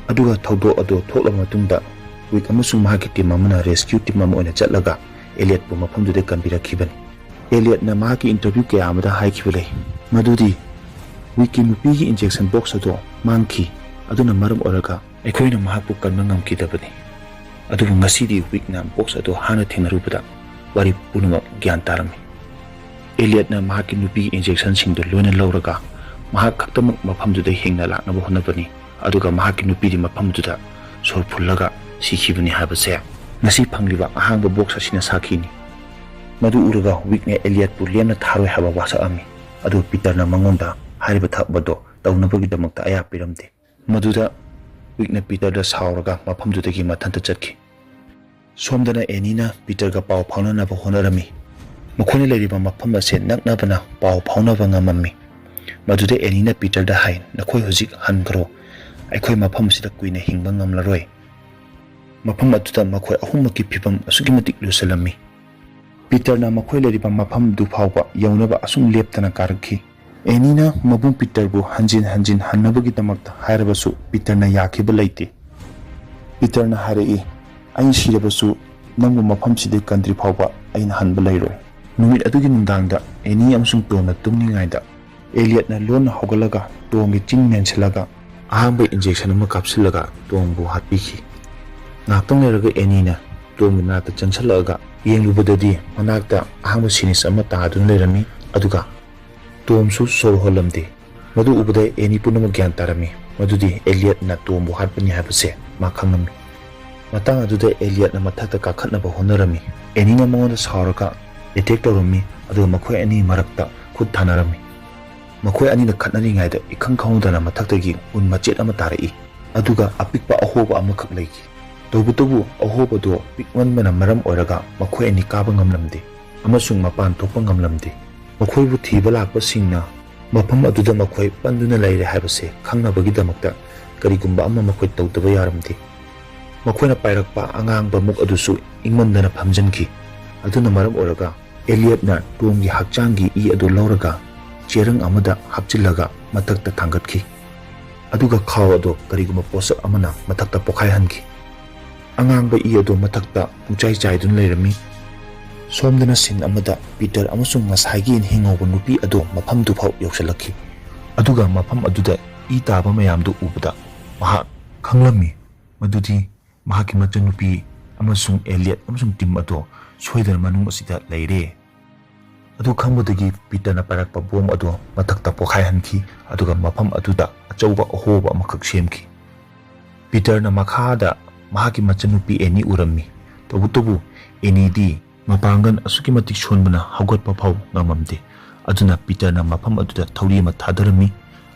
ꯑꯗꯨꯒ ꯊꯧꯗꯣꯛ ꯑꯗꯨ ꯊꯣꯛꯂꯕ ꯃꯇꯨꯡꯗ ꯋꯤꯛ ꯑꯃꯁꯨꯡ ꯃꯍꯥꯛꯀꯤ ꯇꯤꯝ ꯑꯃꯅ ꯔꯦꯁꯀ꯭ꯌꯨ ꯇꯤꯝ ꯑꯃ ꯑꯣꯏꯅ ꯆꯠꯂꯒ ꯑꯦꯂꯤꯌꯠꯄꯨ ꯃꯐꯝꯗꯨꯗ ꯀꯟꯕꯤꯔꯛꯈꯤꯕꯅꯤ꯫ ꯑꯦꯂꯤꯌꯠꯅ ꯃꯍꯥꯛꯀꯤ ꯏꯟꯇꯔꯚ꯭ꯌꯨ ꯀꯌꯥ ꯑꯃꯗ ꯍꯥꯏꯈꯤꯕ ꯂꯩ ꯃꯗꯨꯗꯤ ꯋꯤꯛꯀꯤ ꯅꯨꯄꯤꯒꯤ ꯏꯟꯖꯦꯛꯁꯟ ꯕꯣꯛꯁ ꯑꯗꯨ ꯃꯥꯡꯈꯤ, ꯑꯗꯨꯅ ꯃꯔꯝ ꯑꯣꯏꯔꯒ ꯑꯩꯈꯣꯏꯅ ꯃꯍꯥꯛꯄꯨ ꯀꯟꯕ ꯉꯝꯈꯤꯗꯕꯅꯤ꯫ ꯑꯗꯨꯕꯨ ꯉꯁꯤꯗꯤ ꯋꯤꯛꯅ ꯕꯣꯛꯁ ꯑꯗꯨ ꯍꯥꯟꯅ ꯊꯦꯡꯅꯔꯨꯕꯗ ꯋꯥꯔꯤ ꯄꯨꯝꯅꯃꯛ ꯒ꯭ꯌꯥꯟ ꯇꯥꯔꯝꯃꯤ꯫ ꯑꯦꯂꯤꯌꯠꯅ ꯃꯍꯥꯛꯀꯤ ꯅꯨꯄꯤꯒꯤ ꯏꯟꯖꯦꯛꯁꯟꯁꯤꯡꯗꯨ ꯂꯣꯏꯅ ꯂꯧꯔꯒ ꯃꯍꯥꯛ ꯈꯛꯇꯃꯛ ꯃꯐꯝꯗꯨꯗ ꯍꯤꯡꯅ ꯂꯥꯛꯅꯕ ꯍꯣꯠꯅꯕꯅꯤ, ꯑꯗꯨꯒ ꯃꯍꯥꯛꯀꯤ ꯅꯨꯄꯤꯗꯤ ꯃꯐꯝꯗꯨꯗ ꯁꯣꯔ ꯐꯨꯜꯂꯒ ꯁꯤꯈꯤꯕꯅꯤ ꯍꯥꯏꯕꯁꯦ ꯉꯁꯤ ꯐꯪꯂꯤꯕ ꯑꯍꯥꯡꯕ ꯕꯣꯛꯁ ꯑꯁꯤꯅ ꯁꯥꯈꯤꯅꯤ꯫ ꯃꯗꯨ ꯎꯔꯒ ꯋꯤꯛꯅ ꯑꯦꯂꯤꯌꯠꯄꯨ ꯂꯦꯝꯅ ꯊꯥꯔꯣꯏ ꯍꯥꯏꯕ ꯋꯥꯁꯛꯑꯝꯃꯤ꯫ ꯑꯗꯨ ꯄꯤꯇꯔꯅ ꯃꯉꯣꯟꯗ ꯍꯥꯏꯔꯤꯕ ꯊꯕꯛ ꯑꯗꯣ ꯇꯧꯅꯕꯒꯤꯗꯃꯛꯇ ꯑꯌꯥ ꯄꯤꯔꯝꯗꯦ꯫ ꯃꯗꯨꯗ ꯋꯤꯛꯅ ꯄꯤꯇꯔꯗ ꯁꯥꯎꯔꯒ ꯃꯐꯝꯗꯨꯗꯒꯤ ꯃꯊꯟꯇ ꯆꯠꯈꯤ꯫ ꯁꯣꯝꯗꯅ ꯑꯦꯅꯤꯅ ꯄꯤꯇꯔꯒ ꯄꯥꯎ ꯐꯥꯎꯅꯅꯕ ꯍꯣꯠꯅꯔꯝꯃꯤ꯫ ꯃꯈꯣꯏꯅ ꯂꯩꯔꯤꯕ ꯃꯐꯝ ꯑꯁꯦ ꯅꯛꯅꯕꯅ ꯄꯥꯎ ꯐꯥꯎꯅꯕ ꯉꯝꯃꯝꯃꯤ꯫ ꯃꯗꯨꯗ ꯑꯦꯅꯤꯅ ꯄꯤꯇꯔꯗ ꯍꯥꯏ, "ꯅꯈꯣꯏ ꯍꯧꯖꯤꯛ ꯍꯟꯈ꯭ꯔꯣ꯫ ꯑꯩꯈꯣꯏ ꯃꯐꯝ ꯑꯁꯤꯗ ꯀꯨꯏꯅ ꯍꯤꯡꯕ ꯉꯝꯂꯔꯣꯏ"꯫ ꯃꯐꯝ ꯑꯗꯨꯗ ꯃꯈꯣꯏ ꯑꯍꯨꯝꯃꯛꯀꯤ ꯐꯤꯕꯝ ꯑꯁꯨꯛꯀꯤ ꯃꯇꯤꯛ ꯂꯨꯁꯜꯂꯝꯃꯤ꯫ ꯄꯤꯇꯔꯅ ꯃꯈꯣꯏ ꯂꯩꯔꯤꯕ ꯃꯐꯝꯗꯨ ꯐꯥꯎꯕ ꯌꯧꯅꯕ ꯑꯁꯨꯝ ꯂꯦꯞꯇꯅ ꯀꯥꯔꯛꯈꯤ꯫ ꯑꯦꯅꯤꯅ ꯃꯕꯨꯡ ꯄꯤꯇꯔꯕꯨ ꯍꯟꯖꯤꯟ ꯍꯟꯖꯤꯟ ꯍꯟꯅꯕꯒꯤꯗꯃꯛꯇ ꯍꯥꯏꯔꯕꯁꯨ ꯄꯤꯇꯔꯅ ꯌꯥꯈꯤꯕ ꯂꯩꯇꯦ꯫ ꯄꯤꯇꯔꯅ ꯍꯥꯏꯔꯛꯏ, "ꯑꯩ ꯁꯤꯔꯕꯁꯨ ꯅꯪꯕꯨ ꯃꯐꯝꯁꯤꯗ ꯀꯟꯗ꯭ꯔꯤ ꯐꯥꯎꯕ ꯑꯩꯅ ꯍꯟꯕ ꯂꯩꯔꯣꯏ"꯫ ꯅꯨꯃꯤꯠ ꯑꯗꯨꯒꯤ ꯅꯨꯡꯗꯥꯡꯗ ꯑꯦꯅꯤ ꯑꯃꯁꯨꯡ ꯇꯣꯝꯅ ꯇꯨꯝꯂꯤꯉꯩꯗ ꯑꯦꯂꯤꯌꯠꯅ ꯂꯣꯟꯅ ꯍꯧꯒꯠꯂꯒ ꯇꯣꯝꯒꯤ ꯆꯤꯟ ꯃꯦꯟꯁꯤꯜꯂꯒ ꯑꯍꯥꯟꯕ ꯏꯟꯖꯦꯛꯁꯟ ꯑꯃ ꯀꯥꯞꯁꯤꯜꯂꯒ ꯇꯣꯝꯕꯨ ꯍꯥꯠꯄꯤꯈꯤ꯫ ꯉꯥꯏꯍꯥꯛꯇꯪ ꯂꯩꯔꯒ ꯑꯦꯅꯤꯅ ꯇꯣꯝꯒꯤ ꯃꯅꯥꯛꯇ ꯆꯪꯁꯤꯜꯂꯛꯑꯒ ꯌꯦꯡꯂꯨꯕꯗꯗꯤ ꯃꯅꯥꯛꯇ ꯑꯍꯥꯡꯕ ꯁꯤꯔꯤꯟꯖ ꯑꯃ ꯇꯥꯗꯨꯅ ꯂꯩꯔꯝꯃꯤ꯫ ꯑꯗꯨꯒ ꯇꯣꯝꯁꯨ ꯁꯣꯔ ꯍꯣꯜꯂꯝꯗꯦ꯫ ꯃꯗꯨ ꯎꯕꯗ ꯑꯦꯅꯤ ꯄꯨꯝꯅꯃꯛ ꯒ꯭ꯌꯥꯟ ꯇꯥꯔꯝꯃꯤ ꯃꯗꯨꯗꯤ ꯑꯦꯂꯤꯌꯠꯅ ꯇꯣꯝꯕꯨ ꯍꯥꯠꯄꯅꯤ ꯍꯥꯏꯕꯁꯦ ꯃꯥ ꯈꯪꯂꯝꯃꯤ꯫ ꯃꯇꯥꯡ ꯑꯗꯨꯗ ꯑꯦꯂꯤꯌꯠꯅ ꯃꯊꯛꯇ ꯀꯥꯈꯠꯅꯕ ꯍꯣꯠꯅꯔꯝꯃꯤ꯫ ꯑꯦꯅꯤꯅ ꯃꯉꯣꯟꯗ ꯁꯥꯎꯔꯒ ꯑꯦꯇꯦꯛ ꯇꯧꯔꯝꯃꯤ, ꯑꯗꯨꯒ ꯃꯈꯣꯏ ꯑꯅꯤ ꯃꯔꯛꯇ ꯈꯨꯠ ꯊꯥꯅꯔꯝꯃꯤ꯫ ꯃꯈꯣꯏ ꯑꯅꯤꯅ ꯈꯠꯅꯔꯤꯉꯩꯗ ꯏꯈꯪ ꯈꯪꯍꯧꯗꯅ ꯃꯊꯛꯇꯒꯤ ꯎꯟ ꯃꯆꯦꯠ ꯑꯃ ꯇꯥꯔꯛꯏ, ꯑꯗꯨꯒ ꯑꯄꯤꯛꯄ ꯑꯍꯣꯕ ꯑꯃꯈꯛ ꯂꯩꯈꯤ꯫ ꯇꯧꯕꯇꯕꯨ ꯑꯍꯣꯕꯗꯨ ꯄꯤꯛꯃꯟꯕꯅ ꯃꯔꯝ ꯑꯣꯏꯔꯒ ꯃꯈꯣꯏ ꯑꯅꯤ ꯀꯥꯕ ꯉꯝꯂꯝꯗꯦ ꯑꯃꯁꯨꯡ ꯃꯄꯥꯟ ꯊꯣꯛꯄ ꯉꯝꯂꯝꯗꯦ꯫ ꯃꯈꯣꯏꯕꯨ ꯊꯤꯕ ꯂꯥꯛꯄꯁꯤꯡꯅ ꯃꯐꯝ ꯑꯗꯨꯗ ꯃꯈꯣꯏ ꯄꯟꯗꯨꯅ ꯂꯩꯔꯦ ꯍꯥꯏꯕꯁꯦ ꯈꯪꯅꯕꯒꯤꯗꯃꯛꯇ ꯀꯔꯤꯒꯨꯝꯕ ꯑꯃ ꯃꯈꯣꯏ ꯇꯧꯗꯕ ꯌꯥꯔꯝꯗꯦ꯫ ꯃꯈꯣꯏꯅ ꯄꯥꯏꯔꯛꯄ ꯑꯉꯥꯡꯕ ꯃꯨꯛ ꯑꯗꯨꯁꯨ ꯏꯪꯃꯟꯗꯅ ꯐꯝꯖꯤꯟꯈꯤ꯫ ꯑꯗꯨꯅ ꯃꯔꯝ ꯑꯣꯏꯔꯒ ꯑꯦꯂꯤꯌꯠꯅ ꯇꯣꯝꯒꯤ ꯍꯛꯆꯥꯡꯒꯤ ꯏ ꯑꯗꯨ ꯂꯧꯔꯒ ꯆꯦꯔꯪ ꯑꯃꯗ ꯍꯥꯞꯆꯤꯜꯂꯒ ꯃꯊꯛꯇ ꯊꯥꯡꯒꯠꯈꯤ꯫ ꯑꯗꯨꯒ ꯈꯥꯎ ꯑꯗꯨ ꯀꯔꯤꯒꯨꯝꯕ ꯄꯣꯠꯁꯛ ꯑꯃꯅ ꯃꯊꯛꯇ ꯄꯣꯈꯥꯏꯍꯟꯈꯤ꯫ ꯑꯉꯥꯡꯕ ꯏ ꯑꯗꯨ ꯃꯊꯛꯇ ꯄꯨꯡꯆꯥꯏ ꯆꯥꯏꯗꯨꯅ ꯂꯩꯔꯝꯃꯤ꯫ ꯁꯣꯝꯗꯅ ꯁꯤꯟ ꯑꯃꯗ ꯄꯤꯇꯔ ꯑꯃꯁꯨꯡ ꯉꯁꯥꯏꯒꯤ ꯍꯤꯡꯍꯧꯕ ꯅꯨꯄꯤ ꯑꯗꯨ ꯃꯐꯝꯗꯨꯐꯥꯎ ꯌꯧꯁꯤꯜꯂꯛꯈꯤ꯫ ꯑꯗꯨꯒ ꯃꯐꯝ ꯑꯗꯨꯗ ꯏ ꯇꯥꯕ ꯃꯌꯥꯝꯗꯨ ꯎꯕꯗ ꯃꯍꯥꯛ ꯈꯪꯂꯝꯃꯤ ꯃꯗꯨꯗꯤ ꯃꯍꯥꯛꯀꯤ ꯃꯆꯟꯅꯨꯄꯤ ꯑꯃꯁꯨꯡ ꯑꯦꯂꯤꯌꯠ ꯑꯃꯁꯨꯡ ꯇꯤꯝ ꯑꯗꯨ ꯁꯣꯏꯗꯅ ꯃꯅꯨꯡ ꯑꯁꯤꯗ ꯂꯩꯔꯦ꯫ ꯑꯗꯨ ꯈꯪꯕꯗꯒꯤ ꯄꯤꯇꯔꯅ ꯄꯥꯏꯔꯛꯄ ꯕꯣꯝ ꯑꯗꯨ ꯃꯊꯛꯇ ꯄꯣꯈꯥꯏꯍꯟꯈꯤ, ꯑꯗꯨꯒ ꯃꯐꯝ ꯑꯗꯨꯗ ꯑꯆꯧꯕ ꯑꯍꯣꯕ ꯑꯃꯈꯛ ꯁꯦꯝꯈꯤ꯫ ꯄꯤꯇꯔꯅ ꯃꯈꯥꯗ ꯃꯍꯥꯛꯀꯤ ꯃꯆꯟꯅꯨꯄꯤ ꯑꯦꯅꯤ ꯎꯔꯝꯃꯤ꯫ ꯇꯧꯕꯇꯕꯨ ꯑꯦꯅꯤꯗꯤ ꯃꯄꯥꯡꯒꯜ ꯑꯁꯨꯛꯀꯤ ꯃꯇꯤꯛ ꯁꯣꯟꯕꯅ ꯍꯧꯒꯠꯄ ꯐꯥꯎ ꯉꯝꯃꯝꯗꯦ꯫ ꯑꯗꯨꯅ ꯄꯤꯇꯔꯅ ꯃꯐꯝ ꯑꯗꯨꯗ ꯊꯧꯔꯤ ꯑꯃ ꯊꯥꯗꯔꯝꯃꯤ,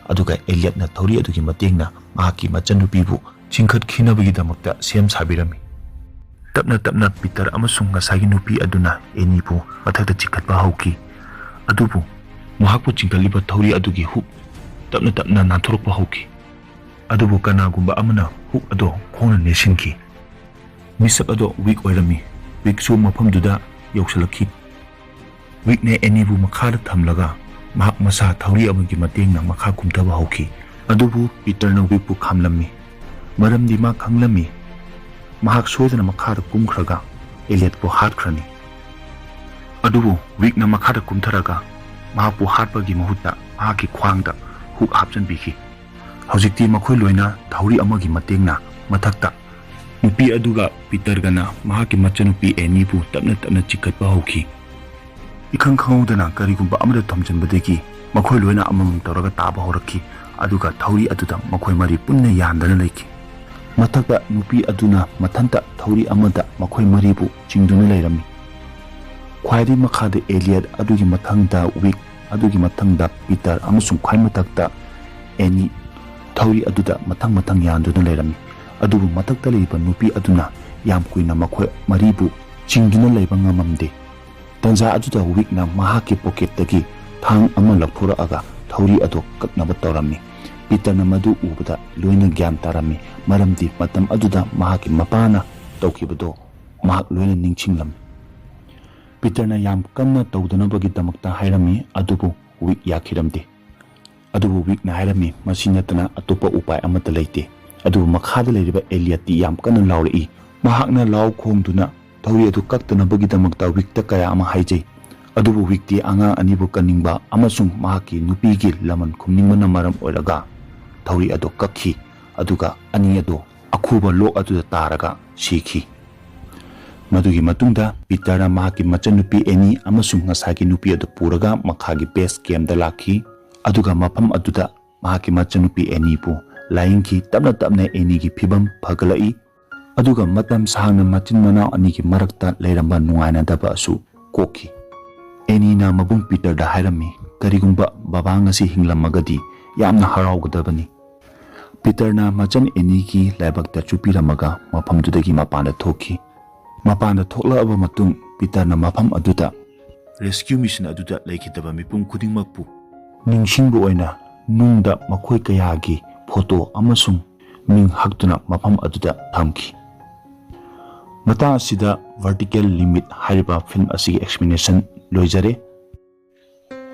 ꯑꯗꯨꯒ ꯑꯦꯂꯤꯌꯠꯅ ꯊꯧꯔꯤ ꯑꯗꯨꯒꯤ ꯃꯇꯦꯡꯅ ꯃꯍꯥꯛꯀꯤ ꯃꯆꯟꯅꯨꯄꯤꯕꯨ ꯆꯤꯡꯈꯠꯈꯤꯅꯕꯒꯤꯗꯃꯛꯇ ꯁꯦꯝ ꯁꯥꯕꯤꯔꯝꯃꯤ꯫ ꯇꯞꯅ ꯇꯞꯅ ꯄꯤꯇꯔ ꯑꯃꯁꯨꯡ ꯉꯁꯥꯏꯒꯤ ꯅꯨꯄꯤ ꯑꯗꯨꯅ ꯑꯦꯅꯤꯕꯨ ꯃꯊꯛꯇ ꯆꯤꯡꯈꯠꯄ ꯍꯧꯈꯤ꯫ ꯑꯗꯨꯕꯨ ꯃꯍꯥꯛꯄꯨ ꯆꯤꯡꯈꯠꯂꯤꯕ ꯊꯧꯔꯤ ꯑꯗꯨꯒꯤ ꯍꯨꯛ ꯇꯞꯅ ꯇꯞꯅ ꯅꯥꯟꯊꯣꯔꯛꯄ ꯍꯧꯈꯤ꯫ ꯑꯗꯨꯕꯨ ꯀꯅꯥꯒꯨꯝꯕ ꯑꯃꯅ ꯍꯨꯛ ꯑꯗꯨ ꯈꯣꯡꯅ ꯅꯦꯠꯁꯤꯟꯈꯤ꯫ ꯃꯤꯁꯛ ꯑꯗꯨ ꯋꯤꯛ ꯑꯣꯏꯔꯝꯃꯤ꯫ ꯋꯤꯛꯁꯨ ꯃꯐꯝꯗꯨꯗ ꯌꯧꯁꯤꯜꯂꯛꯈꯤ꯫ ꯋꯤꯛꯅ ꯑꯦꯅꯤꯕꯨ ꯃꯈꯥꯗ ꯊꯝꯂꯒ ꯃꯍꯥꯛ ꯃꯁꯥ ꯊꯧꯔꯤ ꯑꯃꯒꯤ ꯃꯇꯦꯡꯅ ꯃꯈꯥ ꯀꯨꯝꯊꯕ ꯍꯧꯈꯤ꯫ ꯑꯗꯨꯕꯨ ꯄꯤꯇꯔꯅ ꯋꯤꯛꯄꯨ ꯈꯥꯝꯂꯝꯃꯤ, ꯃꯔꯝꯗꯤ ꯃꯥ ꯈꯪꯂꯝꯃꯤ ꯃꯍꯥꯛ ꯁꯣꯏꯗꯅ ꯃꯈꯥꯗ ꯀꯨꯝꯈ꯭ꯔꯒ ꯑꯦꯂꯤꯌꯠꯄꯨ ꯍꯥꯠꯈ꯭ꯔꯅꯤ꯫ ꯑꯗꯨꯕꯨ ꯋꯤꯛꯅ ꯃꯈꯥꯗ ꯀꯨꯝꯊꯔꯒ ꯃꯍꯥꯛꯄꯨ ꯍꯥꯠꯄꯒꯤ ꯃꯍꯨꯠꯇ ꯃꯍꯥꯛꯀꯤ ꯈ꯭ꯋꯥꯡꯗ ꯍꯨꯛ ꯍꯥꯞꯆꯤꯟꯕꯤꯈꯤ꯫ ꯍꯧꯖꯤꯛꯇꯤ ꯃꯈꯣꯏ ꯂꯣꯏꯅ ꯊꯧꯔꯤ ꯑꯃꯒꯤ ꯃꯇꯦꯡꯅ ꯃꯊꯛꯇ ꯅꯨꯄꯤ ꯑꯗꯨꯒ ꯄꯤꯇꯔꯒꯅ ꯃꯍꯥꯛꯀꯤ ꯃꯆꯟꯅꯨꯄꯤ ꯑꯦꯅꯤꯕꯨ ꯇꯞꯅ ꯇꯞꯅ ꯆꯤꯡꯈꯠꯄ ꯍꯧꯈꯤ꯫ ꯏꯈꯪ ꯈꯪꯍꯧꯗꯅ ꯀꯔꯤꯒꯨꯝꯕ ꯑꯃꯗ ꯊꯣꯝꯖꯤꯟꯕꯗꯒꯤ ꯃꯈꯣꯏ ꯂꯣꯏꯅ ꯑꯃꯃꯝ ꯇꯧꯔꯒ ꯇꯥꯕ ꯍꯧꯔꯛꯈꯤ, ꯑꯗꯨꯒ ꯊꯧꯔꯤ ꯑꯗꯨꯗ ꯃꯈꯣꯏ ꯃꯔꯤ ꯄꯨꯟꯅ ꯌꯥꯟꯗꯅ ꯂꯩꯈꯤ꯫ ꯃꯊꯛꯇ ꯅꯨꯄꯤ ꯑꯗꯨꯅ ꯃꯊꯟꯇ ꯊꯧꯔꯤ ꯑꯃꯗ ꯃꯈꯣꯏ ꯃꯔꯤꯕꯨ ꯆꯤꯡꯗꯨꯅ ꯂꯩꯔꯝꯃꯤ꯫ ꯈ꯭ꯋꯥꯏꯗꯒꯤ ꯃꯈꯥꯗ ꯑꯦꯂꯤꯌꯠ, ꯑꯗꯨꯒꯤ ꯃꯊꯪꯗ ꯋꯤꯛ, ꯑꯗꯨꯒꯤ ꯃꯊꯪꯗ ꯄꯤꯇꯔ ꯑꯃꯁꯨꯡ ꯈ꯭ꯋꯥꯏ ꯃꯊꯛꯇ ꯑꯦꯅꯤ ꯊꯧꯔꯤ ꯑꯗꯨꯗ ꯃꯊꯪ ꯃꯊꯪ ꯌꯥꯟꯗꯨꯅ ꯂꯩꯔꯝꯃꯤ꯫ ꯑꯗꯨꯕꯨ ꯃꯊꯛꯇ ꯂꯩꯔꯤꯕ ꯅꯨꯄꯤ ꯑꯗꯨꯅ ꯌꯥꯝ ꯀꯨꯏꯅ ꯃꯈꯣꯏ ꯃꯔꯤꯕꯨ ꯆꯤꯡꯗꯨꯅ ꯂꯩꯕ ꯉꯝꯃꯝꯗꯦ꯫ ꯇꯟꯖꯥ ꯑꯗꯨꯗ ꯋꯤꯛꯅ ꯃꯍꯥꯛꯀꯤ ꯄꯣꯀꯦꯠꯇꯒꯤ ꯊꯥꯡ ꯑꯃ ꯂꯧꯊꯣꯔꯛꯑꯒ ꯊꯧꯔꯤ ꯑꯗꯨ ꯀꯛꯅꯕ ꯇꯧꯔꯝꯃꯤ꯫ ꯄꯤꯇꯔꯅ ꯃꯗꯨ ꯎꯕꯗ ꯂꯣꯏꯅ ꯒ꯭ꯌꯥꯟ ꯇꯥꯔꯝꯃꯤ, ꯃꯔꯝꯗꯤ ꯃꯇꯝ ꯑꯗꯨꯗ ꯃꯍꯥꯛꯀꯤ ꯃꯄꯥꯅ ꯇꯧꯈꯤꯕꯗꯨ ꯃꯍꯥꯛ ꯂꯣꯏꯅ ꯅꯤꯡꯁꯤꯡꯂꯝꯃꯤ꯫ ꯄꯤꯇꯔꯅ ꯌꯥꯝ ꯀꯟꯅ ꯇꯧꯗꯅꯕꯒꯤꯗꯃꯛꯇ ꯍꯥꯏꯔꯝꯃꯤ, ꯑꯗꯨꯕꯨ ꯋꯤꯛ ꯌꯥꯈꯤꯔꯝꯗꯦ꯫ ꯑꯗꯨꯕꯨ ꯋꯤꯛꯅ ꯍꯥꯏꯔꯝꯃꯤ, "ꯃꯁꯤ ꯅꯠꯇꯅ ꯑꯇꯣꯞꯄ ꯎꯄꯥꯏ ꯑꯃꯠꯇ ꯂꯩꯇꯦ"꯫ ꯑꯗꯨꯕꯨ ꯃꯈꯥꯗ ꯂꯩꯔꯤꯕ ꯑꯦꯂꯤꯌꯠꯇꯤ ꯌꯥꯝ ꯀꯟꯅ ꯂꯥꯎꯔꯛꯏ꯫ ꯃꯍꯥꯛꯅ ꯂꯥꯎ ꯈꯣꯡꯗꯨꯅ ꯊꯧꯔꯤ ꯑꯗꯨ ꯀꯛꯇꯅꯕꯒꯤꯗꯃꯛꯇ ꯋꯤꯛꯇ ꯀꯌꯥ ꯑꯃ ꯍꯥꯏꯖꯩ꯫ ꯑꯗꯨꯕꯨ ꯋꯤꯛꯇꯤ ꯑꯉꯥꯡ ꯑꯅꯤꯕꯨ ꯀꯟꯅꯤꯡꯕ ꯑꯃꯁꯨꯡ ꯃꯍꯥꯛꯀꯤ ꯅꯨꯄꯤꯒꯤ ꯂꯃꯟ ꯈꯨꯝꯅꯤꯡꯕꯅ ꯃꯔꯝ ꯑꯣꯏꯔꯒ ꯊꯧꯔꯤ ꯑꯗꯨ ꯀꯛꯈꯤ, ꯑꯗꯨꯒ ꯑꯅꯤ ꯑꯗꯨ ꯑꯈꯨꯕ ꯂꯣꯛ ꯑꯗꯨꯗ ꯇꯥꯔꯒ ꯁꯤꯈꯤ꯫ ꯃꯗꯨꯒꯤ ꯃꯇꯨꯡꯗ ꯄꯤꯇꯔꯅ ꯃꯍꯥꯛꯀꯤ ꯃꯆꯟꯅꯨꯄꯤ ꯑꯦꯅꯤ ꯑꯃꯁꯨꯡ ꯉꯁꯥꯏꯒꯤ ꯅꯨꯄꯤ ꯑꯗꯨ ꯄꯨꯔꯒ ꯃꯈꯥꯒꯤ ꯕꯦꯁ ꯀꯦꯝꯗ ꯂꯥꯛꯈꯤ, ꯑꯗꯨꯒ ꯃꯐꯝ ꯑꯗꯨꯗ ꯃꯍꯥꯛꯀꯤ ꯃꯆꯟꯅꯨꯄꯤ ꯑꯦꯅꯤꯕꯨ ꯂꯥꯌꯦꯡꯈꯤ꯫ ꯇꯞꯅ ꯇꯞꯅ ꯑꯦꯅꯤꯒꯤ ꯐꯤꯕꯝ ꯐꯒꯠꯂꯛꯏ, ꯑꯗꯨꯒ ꯃꯇꯝ ꯁꯥꯡꯅ ꯃꯆꯤꯟ ꯃꯅꯥꯎ ꯑꯅꯤꯒꯤ ꯃꯔꯛꯇ ꯂꯩꯔꯝꯕ ꯅꯨꯡꯉꯥꯏꯅꯗꯕ ꯑꯁꯨ ꯀꯣꯛꯈꯤ꯫ ꯑꯦꯅꯤꯅ ꯃꯕꯨꯡ ꯄꯤꯇꯔꯗ ꯍꯥꯏꯔꯝꯃꯤ, "ꯀꯔꯤꯒꯨꯝꯕ ꯕꯕꯥ ꯉꯁꯤ ꯍꯤꯡꯂꯝꯃꯒꯗꯤ ꯌꯥꯝꯅ ꯍꯔꯥꯎꯒꯗꯕꯅꯤ"꯫ ꯄꯤꯇꯔꯅ ꯃꯆꯟ ꯑꯦꯅꯤꯒꯤ ꯂꯥꯏꯕꯛꯇ ꯆꯨꯞꯄꯤꯔꯝꯃꯒ ꯃꯐꯝꯗꯨꯗꯒꯤ ꯃꯄꯥꯟꯗ ꯊꯣꯛꯈꯤ꯫ ꯃꯄꯥꯟꯗ ꯊꯣꯛꯂꯛꯂꯕ ꯃꯇꯨꯡ, ꯄꯤꯇꯔꯅ ꯃꯐꯝ ꯑꯗꯨꯗ ꯔꯦꯁꯀ꯭ꯌꯨ ꯃꯤꯁꯟ ꯑꯗꯨꯗ ꯂꯩꯈꯤꯗꯕ ꯃꯤꯄꯨꯝ ꯈꯨꯗꯤꯡꯃꯛꯄꯨ ꯅꯤꯡꯁꯤꯡꯕ ꯑꯣꯏꯅ ꯅꯨꯡꯗ ꯃꯈꯣꯏ ꯀꯌꯥꯒꯤ ꯐꯣꯇꯣ ꯑꯃꯁꯨꯡ ꯃꯤꯡ ꯍꯛꯇꯨꯅ ꯃꯐꯝ ꯑꯗꯨꯗ ꯊꯝꯈꯤ꯫ ꯃꯇꯥꯡ ꯑꯁꯤꯗ ꯚꯔꯇꯤꯀꯦꯜ ꯂꯤꯃꯤꯠ ꯍꯥꯏꯔꯤꯕ ꯐꯤꯂꯝ ꯑꯁꯤꯒꯤ ꯑꯦꯛꯁꯄ꯭ꯂꯦꯅꯦꯁꯟ ꯂꯣꯏꯖꯔꯦ꯫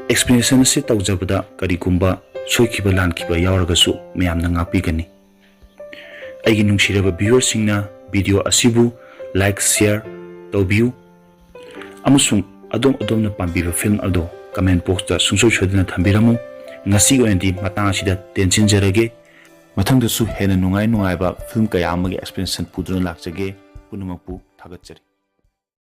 ꯑꯦꯛꯁꯄ꯭ꯂꯦꯅꯦꯁꯟ ꯑꯁꯤ ꯇꯧꯖꯕꯗ ꯀꯔꯤꯒꯨꯝꯕ ꯁꯣꯏꯈꯤꯕ ꯂꯥꯟꯈꯤꯕ ꯌꯥꯎꯔꯒꯁꯨ ꯃꯌꯥꯝꯅ ꯉꯥꯛꯄꯤꯒꯅꯤ꯫ ꯑꯩꯒꯤ ꯅꯨꯡꯁꯤꯔꯕ ꯚ꯭ꯌꯨꯋꯔꯁꯤꯡꯅ ꯚꯤꯗꯤꯑꯣ ꯑꯁꯤꯕꯨ ꯂꯥꯏꯛ, ꯁꯤꯌꯔ ꯇꯧꯕꯤꯌꯨ ꯑꯃꯁꯨꯡ ꯑꯗꯣꯝ ꯑꯗꯣꯝꯅ ꯄꯥꯝꯕꯤꯕ ꯐꯤꯂꯝ ꯑꯗꯣ ꯀꯃꯦꯟ ꯕꯣꯛꯁꯇ ꯁꯨꯡꯁꯣꯏ ꯁꯣꯏꯗꯅ ꯊꯝꯕꯤꯔꯝꯃꯨ꯫ ꯉꯁꯤꯒꯤ ꯑꯣꯏꯅꯗꯤ ꯃꯇꯥꯡ ꯑꯁꯤꯗ ꯇꯦꯟꯁꯤꯟꯖꯔꯒꯦ꯫ ꯃꯊꯪꯗꯁꯨ ꯍꯦꯟꯅ ꯅꯨꯡꯉꯥꯏ ꯅꯨꯡꯉꯥꯏꯕ ꯐꯤꯂꯝ ꯀꯌꯥ ꯑꯃꯒꯤ ꯑꯦꯛꯁꯄ꯭ꯂꯦꯅꯦꯁꯟ ꯄꯨꯗꯨꯅ ꯂꯥꯛꯆꯒꯦ꯫ ꯄꯨꯝꯅꯃꯛꯄꯨ ꯊꯥꯒꯠꯆꯔꯤ꯫